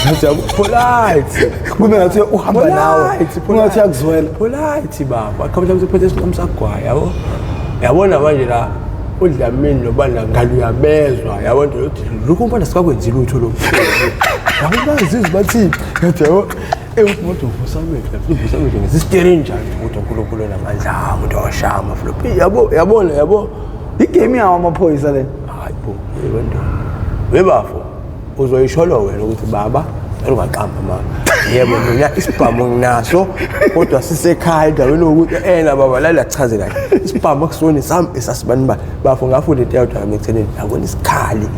ngathi yabo polite. Kube ngathi uhamba nawe, kungathi uyakuzwela. Polite baba, aqhamuka mhlawumbe sephethe isinqamu sagwayi yabo, yabona manje la uDlamini nobani la ngalo uyabezwa yabo nto yokuthi lokhu umfana sikakwenzi lutho lokhu yabo, bazizwe bathini, ngathi yabo umuntu uvusa amehlo, uvusa amehlo ngesisiteri njani ukuthi uNkulunkulu onamandla, umuntu washaya amaflopi yabo, yabona yabo. Igame yawo amaphoyisa le. Hayi bo, yebo webafo, uzoyisholo wena ukuthi baba ungaqamba mama, yebo mina isibhamu nginaso kodwa sisekhaya endaweni yokuthi ena baba lala chaze kahle isibhamu akusona sami esasibani bani bafo. Ngafunda into eyodwa ngami ekuthenini yabona isikhali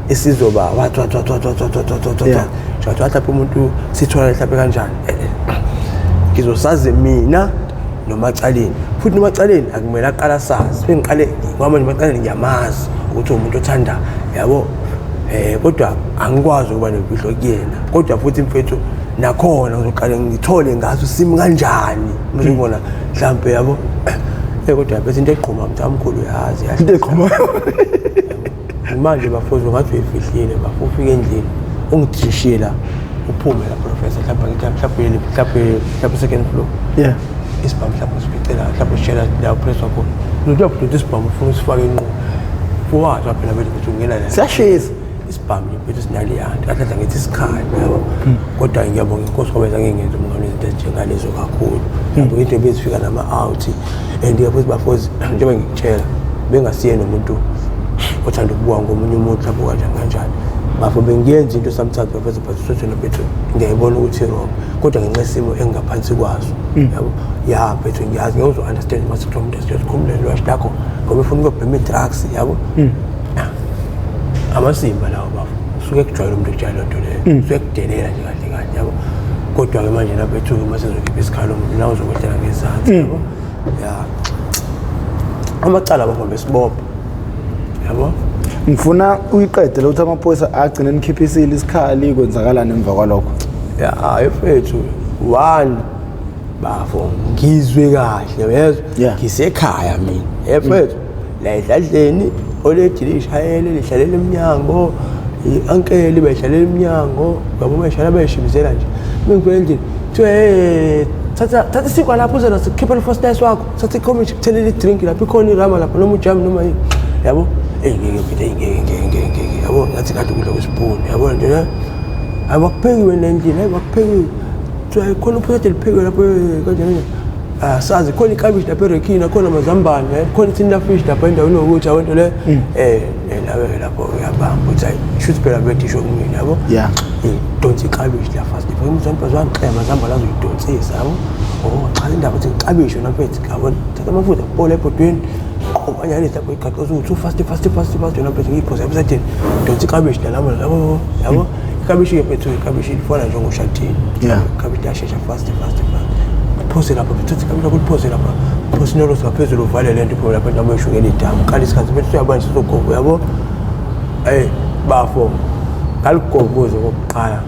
esizoba wathi wathi wathi wathi wathi wathi wathi wathi wathi wathi lapho umuntu sithola mhlawumbe kanjani, ngizosazi mina noMacaleni, futhi noMacaleni akumele aqala sazi bengiqale ngoba manje uMacaleni ngiyamazi ukuthi umuntu othanda yabo, kodwa angikwazi ukuba nemfihlo kuyena, kodwa futhi mfethu nakhona ngizoqale ngithole ngaso simi kanjani mase ngibona mhlambe yabo, kodwa bese into egquma mntamkhulu yazi. Into egquma. Manje bafuzi ngathi uyifihlile bafo, ufike endlini ungidishile la, uphume la professor, mhlawumbe ngithi mhlawumbe mhlawumbe mhlawumbe second floor. Isibhamu mhlawumbe usificela mhlawumbe usishela la upresswa khona, uzothi uyabhuda isibhamu ufuna usifake enqo fuwazi phela vele ukuthi ungena la. Siyashisa. Isibhamu nje mfethu sinaleyana kahle kahle ngithi isikhali yabo, kodwa ngiyabonga inkosi ngoba zange ngenze umngane izinto ezinjengalezo kakhulu yabo, into ebezifika nama-out and futhi bafozi njengoba ngikutshela bengasiye nomuntu othanda ukubuka ngomunye umuntu lapho kanjani kanjani bafo, bengiyenza into sometimes bafethu, but sothona mfethu ngiyayibona ukuthi wrong, kodwa ngenxa yesimo engingaphansi kwaso yabo, ya mfethu ngiyazi ngeke uzo-understand uma sekuthiwa umuntu esiyozikhumulele lwashi lakho ngoba efuna ukuyobhema i-drugs yabo, amasimba lawo bafo, usuke kujwayele umuntu ekujwayele loo nto leyo, usuke kudelela nje kahle kahle yabo, kodwa-ke manje lapho ethuke uma sezokhipha isikhalo umuntu nawe uzokwehlela ngezansi yabo, ya amacala bafo besibopha yabo. Ngifuna uyiqede lokuthi amaphoyisa agcine nikhiphisile isikhali, kwenzakalani emva kwalokho? Ya hayi mfethu, one bafo ngizwe kahle uyezwa. Ngisekhaya mina mfethu la edladleni, oledi lishayele lihlalela emnyango, i-ankeli behlalela emnyango yabo, beshayela beshimizela nje, mengifika endlini kuthiwa hey, thatha thatha isinkwa lapho uze naso, khipha lo first nice wakho, thatha ikhomishi, kuthelela i-drink lapho, ikhona irama lapho noma ujamu noma yini yabo. Eyi ngeke mfethu, eyi ngeke ngeke ngeke ngeke yabo, ngathi kade ukudla kwesipuni yabo nje la, hayi bakuphekiwe nendlini, hayi bakuphekiwe, kuthiwa khona uphuthu liphekiwe lapho, kanjani kanjani asazi, khona iklabishi lapha erekhini, khona amazambane, khona i-tuna fish lapha endaweni yokuthi yabo nto le, nawe-ke lapho uyabamba ukuthi hayi shuthi phela bedisho kumina yabo. Donsa iklabishi la fast ngifake umzambane wangixela amazambane azoyidonsisa yabo, oh cha indaba ukuthi iklabishi wena mfethu yabo, thatha amafutha bola ebhodweni qobanyane lapho igaqoza ukuthi fast fast fast fast wena mfethu, ngiyiphosa ebusetheni, donsa iklabishi la lama yabo yabo, iklabishi-ke mfethu, iklabishi lifana njengoshatini. Iklabishi liyashesha fast fast fast, phose lapha, thatha iklabishi lakho liphose lapha, phose inolosi ngaphezulu, uvale le nto iphume lapha noma eshukela idamu, qala isikhathi mfethu uyabona sizogoba yabo. Eyi bafo, ngaligovuza okokuqala,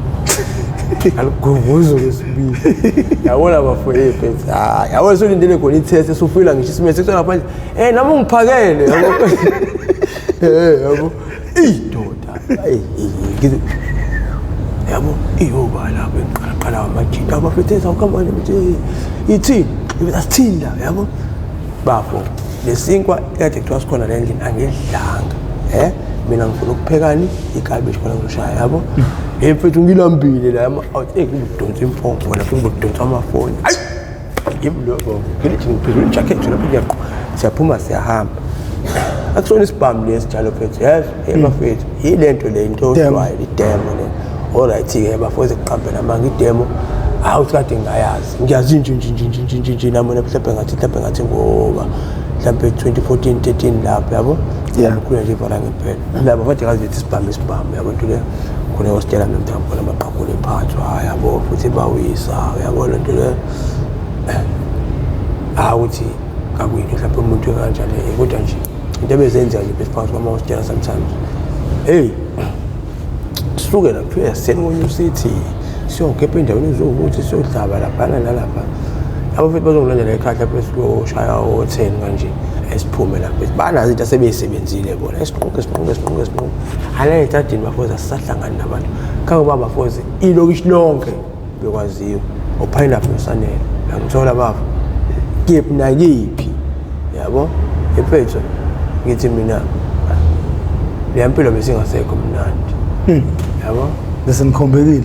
ngaligovuza okwesibili yabona bafo, hey mfethu, hayi yabona solindele khona i-test esufila ngisho isimese kuthiwa ngaphandle nami ungiphakele yabo, yabo idoda ngithi yabo iyoba lapho engiqalaqala amajita abafethu awukamanje mfethu ithini asithinda yabo bafo. Lesinkwa ekade kuthiwa sikhona la endlini angidlanga. Mina ngifuna ukuphekani ikabishi khona ngizoshaya yabo. Hey mfethu ngilambile la ama out eh ngidonsa impompo lapho ngidonsa amafoni. Ayi yimi lo baba. Ngilithi ngiphezulu ijacket lapho ngiyaqo. Siyaphuma siyahamba. Akusona isibhamu lesi njalo mfethu. Yes, hey bafethu. Yilento le into ohlwayo idemo le. Alright ke bafowethu kuqambela manga idemo. Hawu kade ngingayazi. Ngiyazi nje nje nje nje nje nje nami mhlawumbe ngathi ngoba mhlawumbe 2014 13 lapho yabo. Yeah. Khona nje ibhola ngempela. Labo kade ngazi ukuthi isibhamu isibhamu yabo nto le. Khona hostela mina mhlawumbe khona amaqhaqhule ephathwa yabo futhi bawisa yabo lento le. Hawu ukuthi kakuyinto mhlawumbe umuntu kanjani kodwa nje into ebezenzeka nje phakathi kwamahostela sometimes. Hey sisuke la kuthiwa siyeni koNew City siyogebha endaweni eziwukuthi siyodlaba laphana nalapha. Yabo futhi bazongilandela ekhaya lapho siyoshaya o-10 kanje esiphume lapho banazo into asebeyisebenzile bona esiqonke esiqonke esiqonke esiqonke hala etadini bafozi asisahlangani nabantu kangoba bafozi ilokishi lonke bekwaziwa opineapple nosanele uyangithola bafo kephi nakephi yabo mfethu ngithi mina leya mpilo besingasekho mnandi yabo. Bese nikhombekile.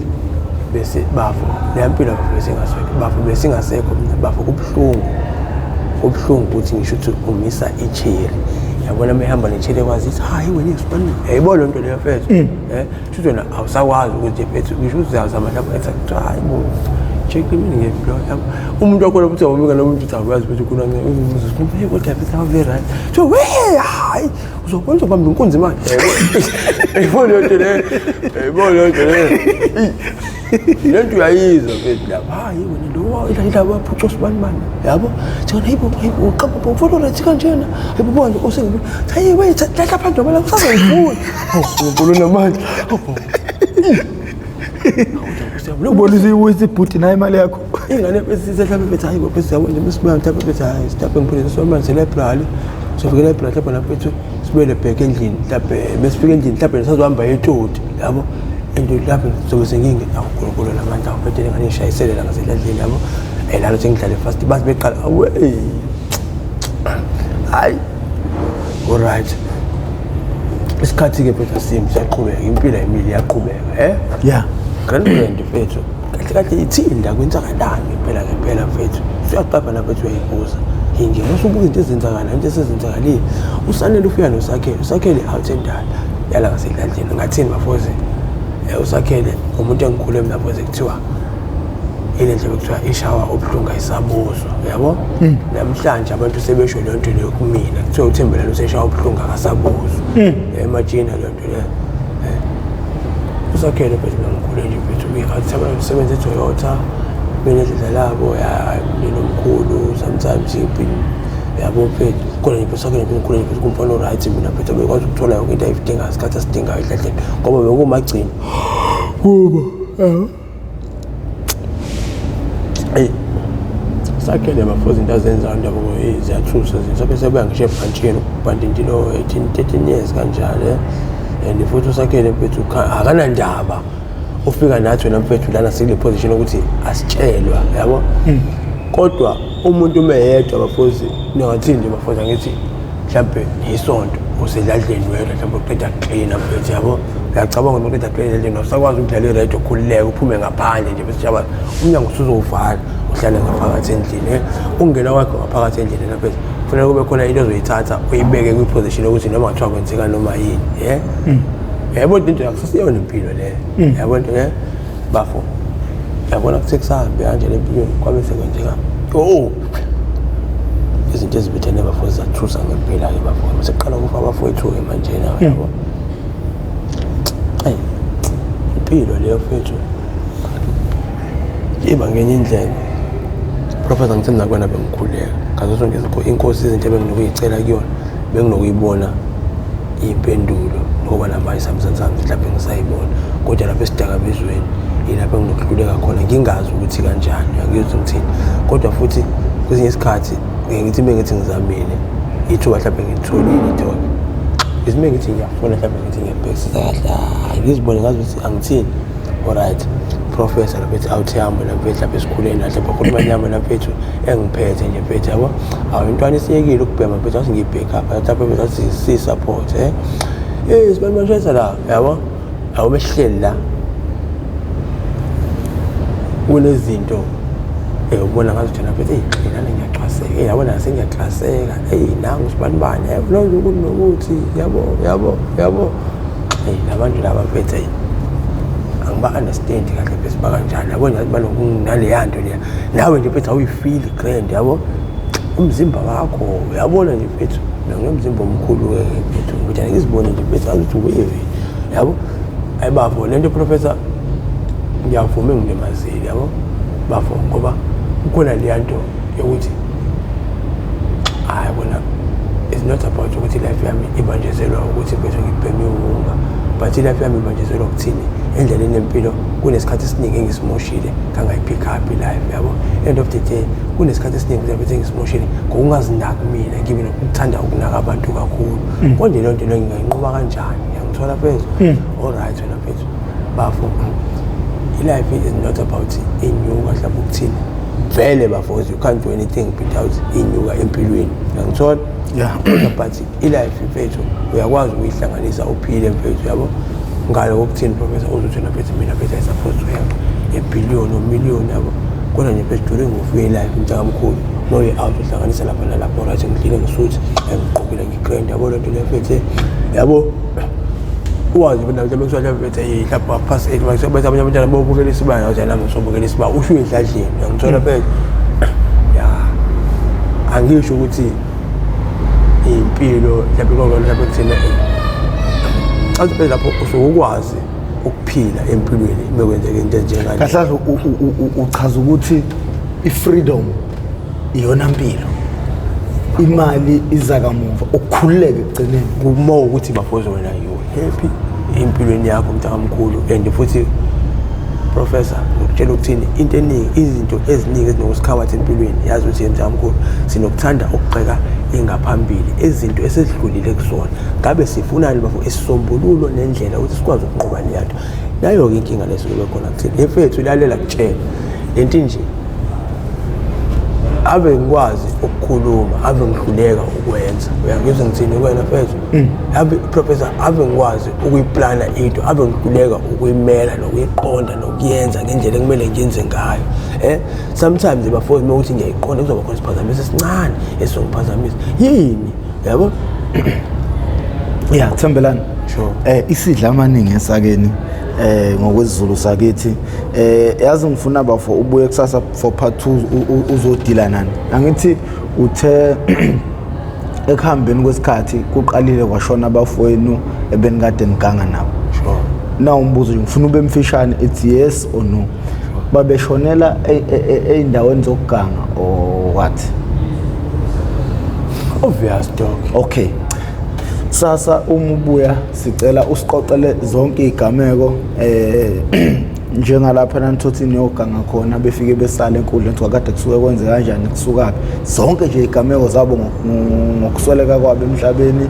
Bese bafo leya mpilo bafo besingasekho bafo besingasekho mina bafo. Kubuhlungu, kubuhlungu ukuthi ngisho ukuthi umisa icherry yabona uma ehamba necherry ekwazi ithi hayi wena isibani yayibona lento leyo mfethu shuthi wena awusakwazi ukuthi mfethu ngisho uzazama lapho ethi kuthiwa hayi bo check imini ngempilo yabo umuntu wakhona futhi awumika nomuntu uthi awuyazi ukuthi khona hey kodwa mfethu awuve right so we hayi uzobona uzobamba inkunzi manje yayibona lento leyo yayibona lento leyo lento uyayizwa mfethu lapha hayi wena lo ila waphuca usibani bani yabo thina hayibo hayibo uqamba mfowethu right kanjena hayibo bona usengibu hayi we lahla phansi ngoba la usazongifuna. Oh uNkulunkulu namandla. Ubona usuyibuyisa ibhuti nayo imali yakho. Ingane besisehla bethi hayi bo bese yabo nje mesibuya mhlawumbe bethi hayi mhlawumbe ngiphinde somanje se-library sofika e-library mhlawumbe lapho bethu sibuyele back endlini mhlawumbe mesifika endlini mhlawumbe sazohamba etoti yabo and lapho sobe senginge awu uNkulunkulu namandla awuphethe ingane ngishayisele la ngasedladleni yabo lalo sengidlale fast bathi beqala awe hayi alright isikhathi-ke mfethu asimbi siyaqhubeka impilo ayimile iyaqhubeka grand grand mfethu kahle kahle ithinda kwenzakalani ngempela ngempela mfethu usuyaqapha lapho ethi uyayibuza yinje usubuka izinto ezenzakala into esezenzakalile usanele ufika nosakhele usakhele out endala yala ngasedladleni ngathini bafoze usakhele umuntu engikhule mina bafoze kuthiwa ile ndlela kuthiwa ishawa ubuhlungu ayisabuzwa yabo. Namhlanje abantu sebesho leyo nto leyo kumina kuthiwa uthembelani useshawa ubuhlungu akasabuzwa imagine leyo nto leyo. Usakhele mfethu mina ngikhule nje mfethu kuyikhathi abantu besebenza eToyota benedlela labo ya nomkhulu sometimes yabo mfethu khona nje usakhele mfethu ngikhule nje mfethu kumfana o-right mina mfethu bekwazi ukuthola yonke into ayidingayo isikhathi asidingayo edladleni ngoba bekumagcino kuba eyi sakhele bafo izinto azenzayo ndaba ziyathusa sakhe sebuya ngisho ebhantshini ubhantintilo 18 13 years kanjalo and futhi usakhele mfethu akanandaba ufika nathi wena mfethu lana sikule position ukuthi asitshelwa yabo kodwa umuntu uma eyedwa bafozi ningathini nje bafozi angithi mhlampe isonto usedladleni wedwa mhlampe uqeda kuklina mfethu yabo uyacabanga uma uqeda kuklina edladleni awusakwazi ukudlala iredio ukhululeke uphume ngaphandle nje bese jaba umnyango usuzowuvala uhlale ngaphakathi endlini ukungena kwakho ngaphakathi endlini mfethu kufanele kube khona into ozoyithatha uyibeke kwi-position yokuthi noma ngathiwa kwenzeka noma yini ye yabo into akusasiyona impilo leyo yabo into le bafo yabona kuthe kusahambe kanje le mpilweni kwabe sekwenzeka oh izinto ezibethene bafo zathusa ngempela-ke bafo sekuqala kufa abafowethu-ke manjena yabo eyi impilo leyo fethu iba ngenye indlela. Professor ngithe mina kuwena bengikhuleka ngazo zonke inkosi izinto ebenginokuyicela kuyona benginokuyibona iy'mpendulo ngoba namanje sometimes mhlawumbe ngisayibona kodwa lapho esidakamizweni yilapho enginokuhluleka khona ngingazi ukuthi kanjani angizwa ngithini kodwa futhi kwesinye isikhathi ngike ngithi uma ngithi ngizamile ithuba mhlawumbe ngilitholile ithola ngithi uma ngithi ngiyafuna mhlawumbe ngithi ngiyabhekisisa kahle hayi ngizibone ngazi ukuthi angithini alright. Professor mfethu, awuthiyami wena mfethu, lapha esikhuleni nahle bakhuluma nyama wena mfethu, engiphethe nje mfethu, yabo. Awu, intwana isiyekile ukubhema mfethu, athi ngiyi-back up, athi apha mfethu, athi si-support, sibani bashayisa la, yabo. Awumehleli la kunezinto ubona ngathi thina mfethu, eyi nani ngiyacwaseka, yabona sengiyacwaseka, eyi nangu sibanibani, yabo ukuthi nokuthi, yabo yabo yabo, eyi labantu laba mfethu, eyi angiba-understand kahle mfethu, bakanjani, yabo nje naleya nto leya, nawe nje mfethu awuyifili grand, yabo, umzimba wakho uyabona nje mfethu, mina nginomzimba omkhulu-ke mfethu, ngithi ngizibone nje mfethu azuthi wewe, yabo. Ayi bafo, le nto professor, ngiyavuma engilimazile, yabo bafo, ngoba kukhona leya nto yokuthi hayi bona, it's not about ukuthi life yami ibanjezelwa ukuthi mfethu ngibheme iwunga, but i-life yami ibanjezelwa ukuthini endleleni yempilo kunesikhathi esiningi engisimoshile kangayi-pick up i-life, yabo. End of the day kunesikhathi esiningi mfethu engisimoshile ngokungazinaki mina, ngibe nokuthanda ukunaka abantu kakhulu. Konje leyo nto leyo ngingayinqoba kanjani? Ngiyangithola mfethu? All right wena mfethu, bafo, i-life is not about inyuka mhlawumbe ukuthini vele bafo, you can't do anything without inyuka empilweni, uyangithola? Yeah. But i-life mfethu uyakwazi ukuyihlanganisa uphile mfethu, yabo, ngale kokuthini professor, uzothi wena mfethu, mina mfethu I supposed to have a billion or million, yabo. Kodwa nje mfethu during of life mntakamkhulu, uma out uhlanganisa lapha nalapho, right, ngidlile, ngisuthi, ngigqokile, ngi-grand, yabo, lento le mfethu, yabo, uwazi mina mhlawumbe kuthiwa mhlawumbe mfethu mhlawumbe 8:30 manje bese abanye abantwana bobukela isibaya, uthi nami ngisobukela isibaya, usho edladleni, uyangithola mfethu? Ya, angisho ukuthi impilo mhlawumbe konke mhlawumbe kuthina athi phela lapho usuke ukwazi ukuphila empilweni mekwenzeka into enjengale. Kahle kahle uchaza ukuthi i-freedom iyona mpilo, imali iza kamuva, ukukhululeka ekugcineni. Kuma ukuthi bafoze wena you happy empilweni yakho mntakamkhulu. And futhi professor, ngikutshela ukuthini, into eningi, izinto eziningi ezinokusikhawathi empilweni, yazi ukuthi mntakamkhulu sinokuthanda ukugxeka ingaphambili, izinto esedlulile kuzona, ngabe sifunani bafo isisombululo nendlela ukuthi sikwazi ukunqoba leya nto. Nayo-ke inkinga lesuke bekhona kuthini mfethu, lalela kutshela lento nje, ave ngikwazi ukukhuluma, ave ngihluleka ukwenza. Uyangizwa ngithini kuwena mfethu? Ave professor, ave ngikwazi ukuyiplana into, ave ngihluleka ukuyimela nokuyiqonda nokuyenza ngendlela ekumele ngiyenze ngayo. Sometimes bafowethu, uma ukuthi ngiyayiqonda, kuzoba khona isiphazamiso esincane esizongiphazamisa yini, yabo. Ya, Thembelani. Sure. Isidla amaningi esakeni ngokwesiZulu sakithi. Yazi ngifuna bafo ubuye kusasa for part 2, uzodila nani. Angithi uthe ekuhambeni kwesikhathi kuqalile kwashona abafowenu ebenikade niganga nabo. Sure. Na umbuzo nje ngifuna ube mfishane, it's yes or no. Babeshonela ey'ndaweni zokuganga or what? Obvious dog. Okay. Sasa uma ubuya sicela usiqoqele zonke izigameko njengalapha nanithothi niyoganga khona, befike besale enkundleni, kuthiwa kade kusuke kwenze kanjani, kusukaphi, zonke nje izigameko zabo ngokusweleka kwabo emhlabeni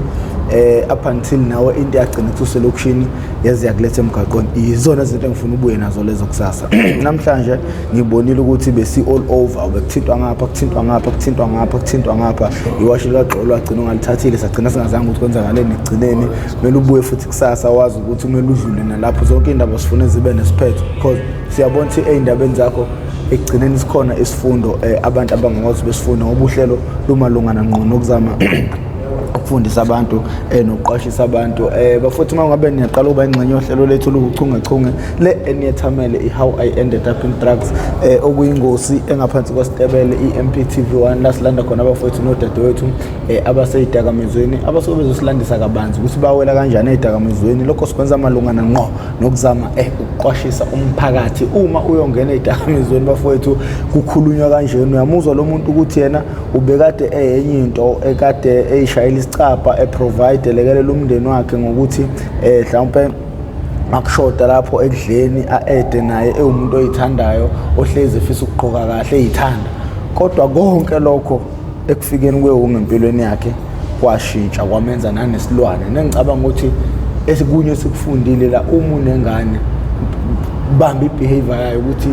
up until nawe into yagcina kuselokishini yaze yakuletha emgaqweni. Yizona izinto engifuna ubuye nazo lezo kusasa. Namhlanje ngibonile ukuthi besi all over, bekuthintwa ngapha, kuthintwa ngapha, kuthintwa ngapha, kuthintwa ngapha, iwashi likagxolo wagcina ungalithathile, sagcina singazange ukuthi kwenzakaleni ekugcineni. Kumele ubuye futhi kusasa, wazi ukuthi kumele udlule nalapho, zonke iy'ndaba sifune zibe nesiphetho, because siyabona ukuthi ey'ndabeni zakho ekugcineni sikhona isifundo abantu abangakwazi besifunde, ngoba uhlelo lumalungana ngqo nokuzama ukufundisa abantu nokuqwashisa abantu. Bafowethu, uma ngabe niyaqala ukuba ingxenye yohlelo lethu luwuchungechunge le eniyethamele i-How I Ended Up in Drugs, okuyingosi engaphansi kwasitebele i-MPTV1, la silanda khona abafowethu nodadewethu abasey'dakamizweni, abasuke bezosilandisa kabanzi ukuthi bawela kanjani ey'dakamizweni. Lokho sikwenza malungana ngqo nokuzama ukuqwashisa umphakathi. Uma uyongena ey'dakamizweni bafowethu, kukhulunywa kanjena, uyamuzwa lo muntu ukuthi yena ubekade eyenye into, ekade eyishayela isicabha, e-provide, elekelela umndeni wakhe ngokuthi mhlawumpe akushoda lapho ekudleni, a-ede naye ewumuntu oyithandayo, ohlezi efisa ukugqoka kahle, eyithanda. Kodwa konke lokho ekufikeni kwewunga empilweni yakhe kwashintsha, kwamenza nanesilwane. Nengicabanga ukuthi esikunye esikufundile la, uma unengane Bamba i-behavior yayo ukuthi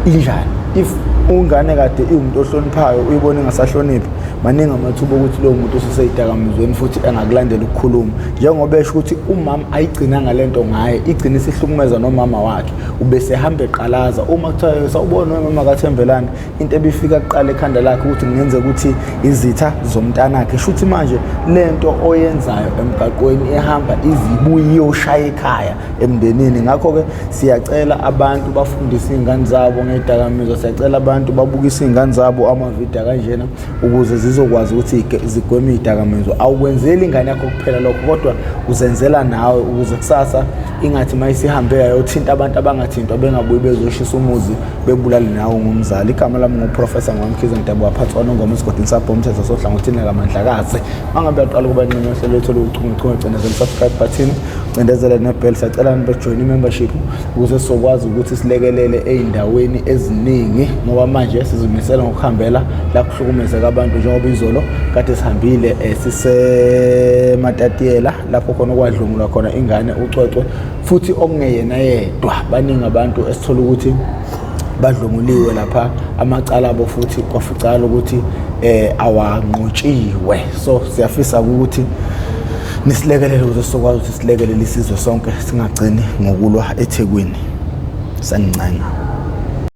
injani. If ungane kade iwumuntu ohloniphayo, uyibona engasahloniphi, maningi amathuba okuthi lowo muntu ususeyidakamizweni futhi engakulandela ukukhuluma, njengoba esho ukuthi umama ayigcinanga lento ngaye, igcina isihlukumeza nomama wakhe. Ubesehamba eqalaza uma kuthiwa sawubona umama kaThembelani, into ebifika kuqala ekhanda lakhe ukuthi kungenzeka ukuthi izitha zomntanakhe. Shuthi manje lento oyenzayo emgaqweni ehamba izibuye iyoshaya ekhaya emndenini. Ngakho-ke siyacela abantu bafundise iy'ngane zabo ngey'dakamizwa, siyacela abantu babukise iy'ngane zabo amavidiyo kanjena ukuze zizokwazi ukuthi zigweme iy'dakamizwa. Awukwenzeli ingane yakho kuphela lokho, kodwa uzenzela nawe ukuze kusasa ingathi uma isihambe yayothinta abantu abangathintwa, bengabuyi bezoshisa umuzi, bebulale nawe ngumzali. Igama lami nguProfessor Ngwamkhize, ngidabuka phansi kwaNongoma, esigodini sabhomthetho sohlangothini lakaMandlakazi. Mangabe uyaqala ukuba ingxenye yohlelo lwethu oluwuchungechunge, cindezela i-subscribe button, cindezele ne-bell. Siyacela nibejoyine i-membership ukuze sizokwazi ukuthi silekelele ey'ndaweni eziningi, ngoba manje sizimisela ngokuhambela la kuhlukumezeka abantu, njengoba izolo kade sihambile siseMatatiyela, lapho khona okwadlwengulwa khona ingane uCwecwe, futhi okungeyena yedwa, baningi abantu esithola ukuthi badlwenguliwe lapha, amacala abo futhi kwaficala ukuthi awanqotshiwe. So siyafisa ukuthi nisilekelele ukuze sizokwazi ukuthi silekelele isizwe sonke, singagcini ngokulwa eThekwini. Sangincenga.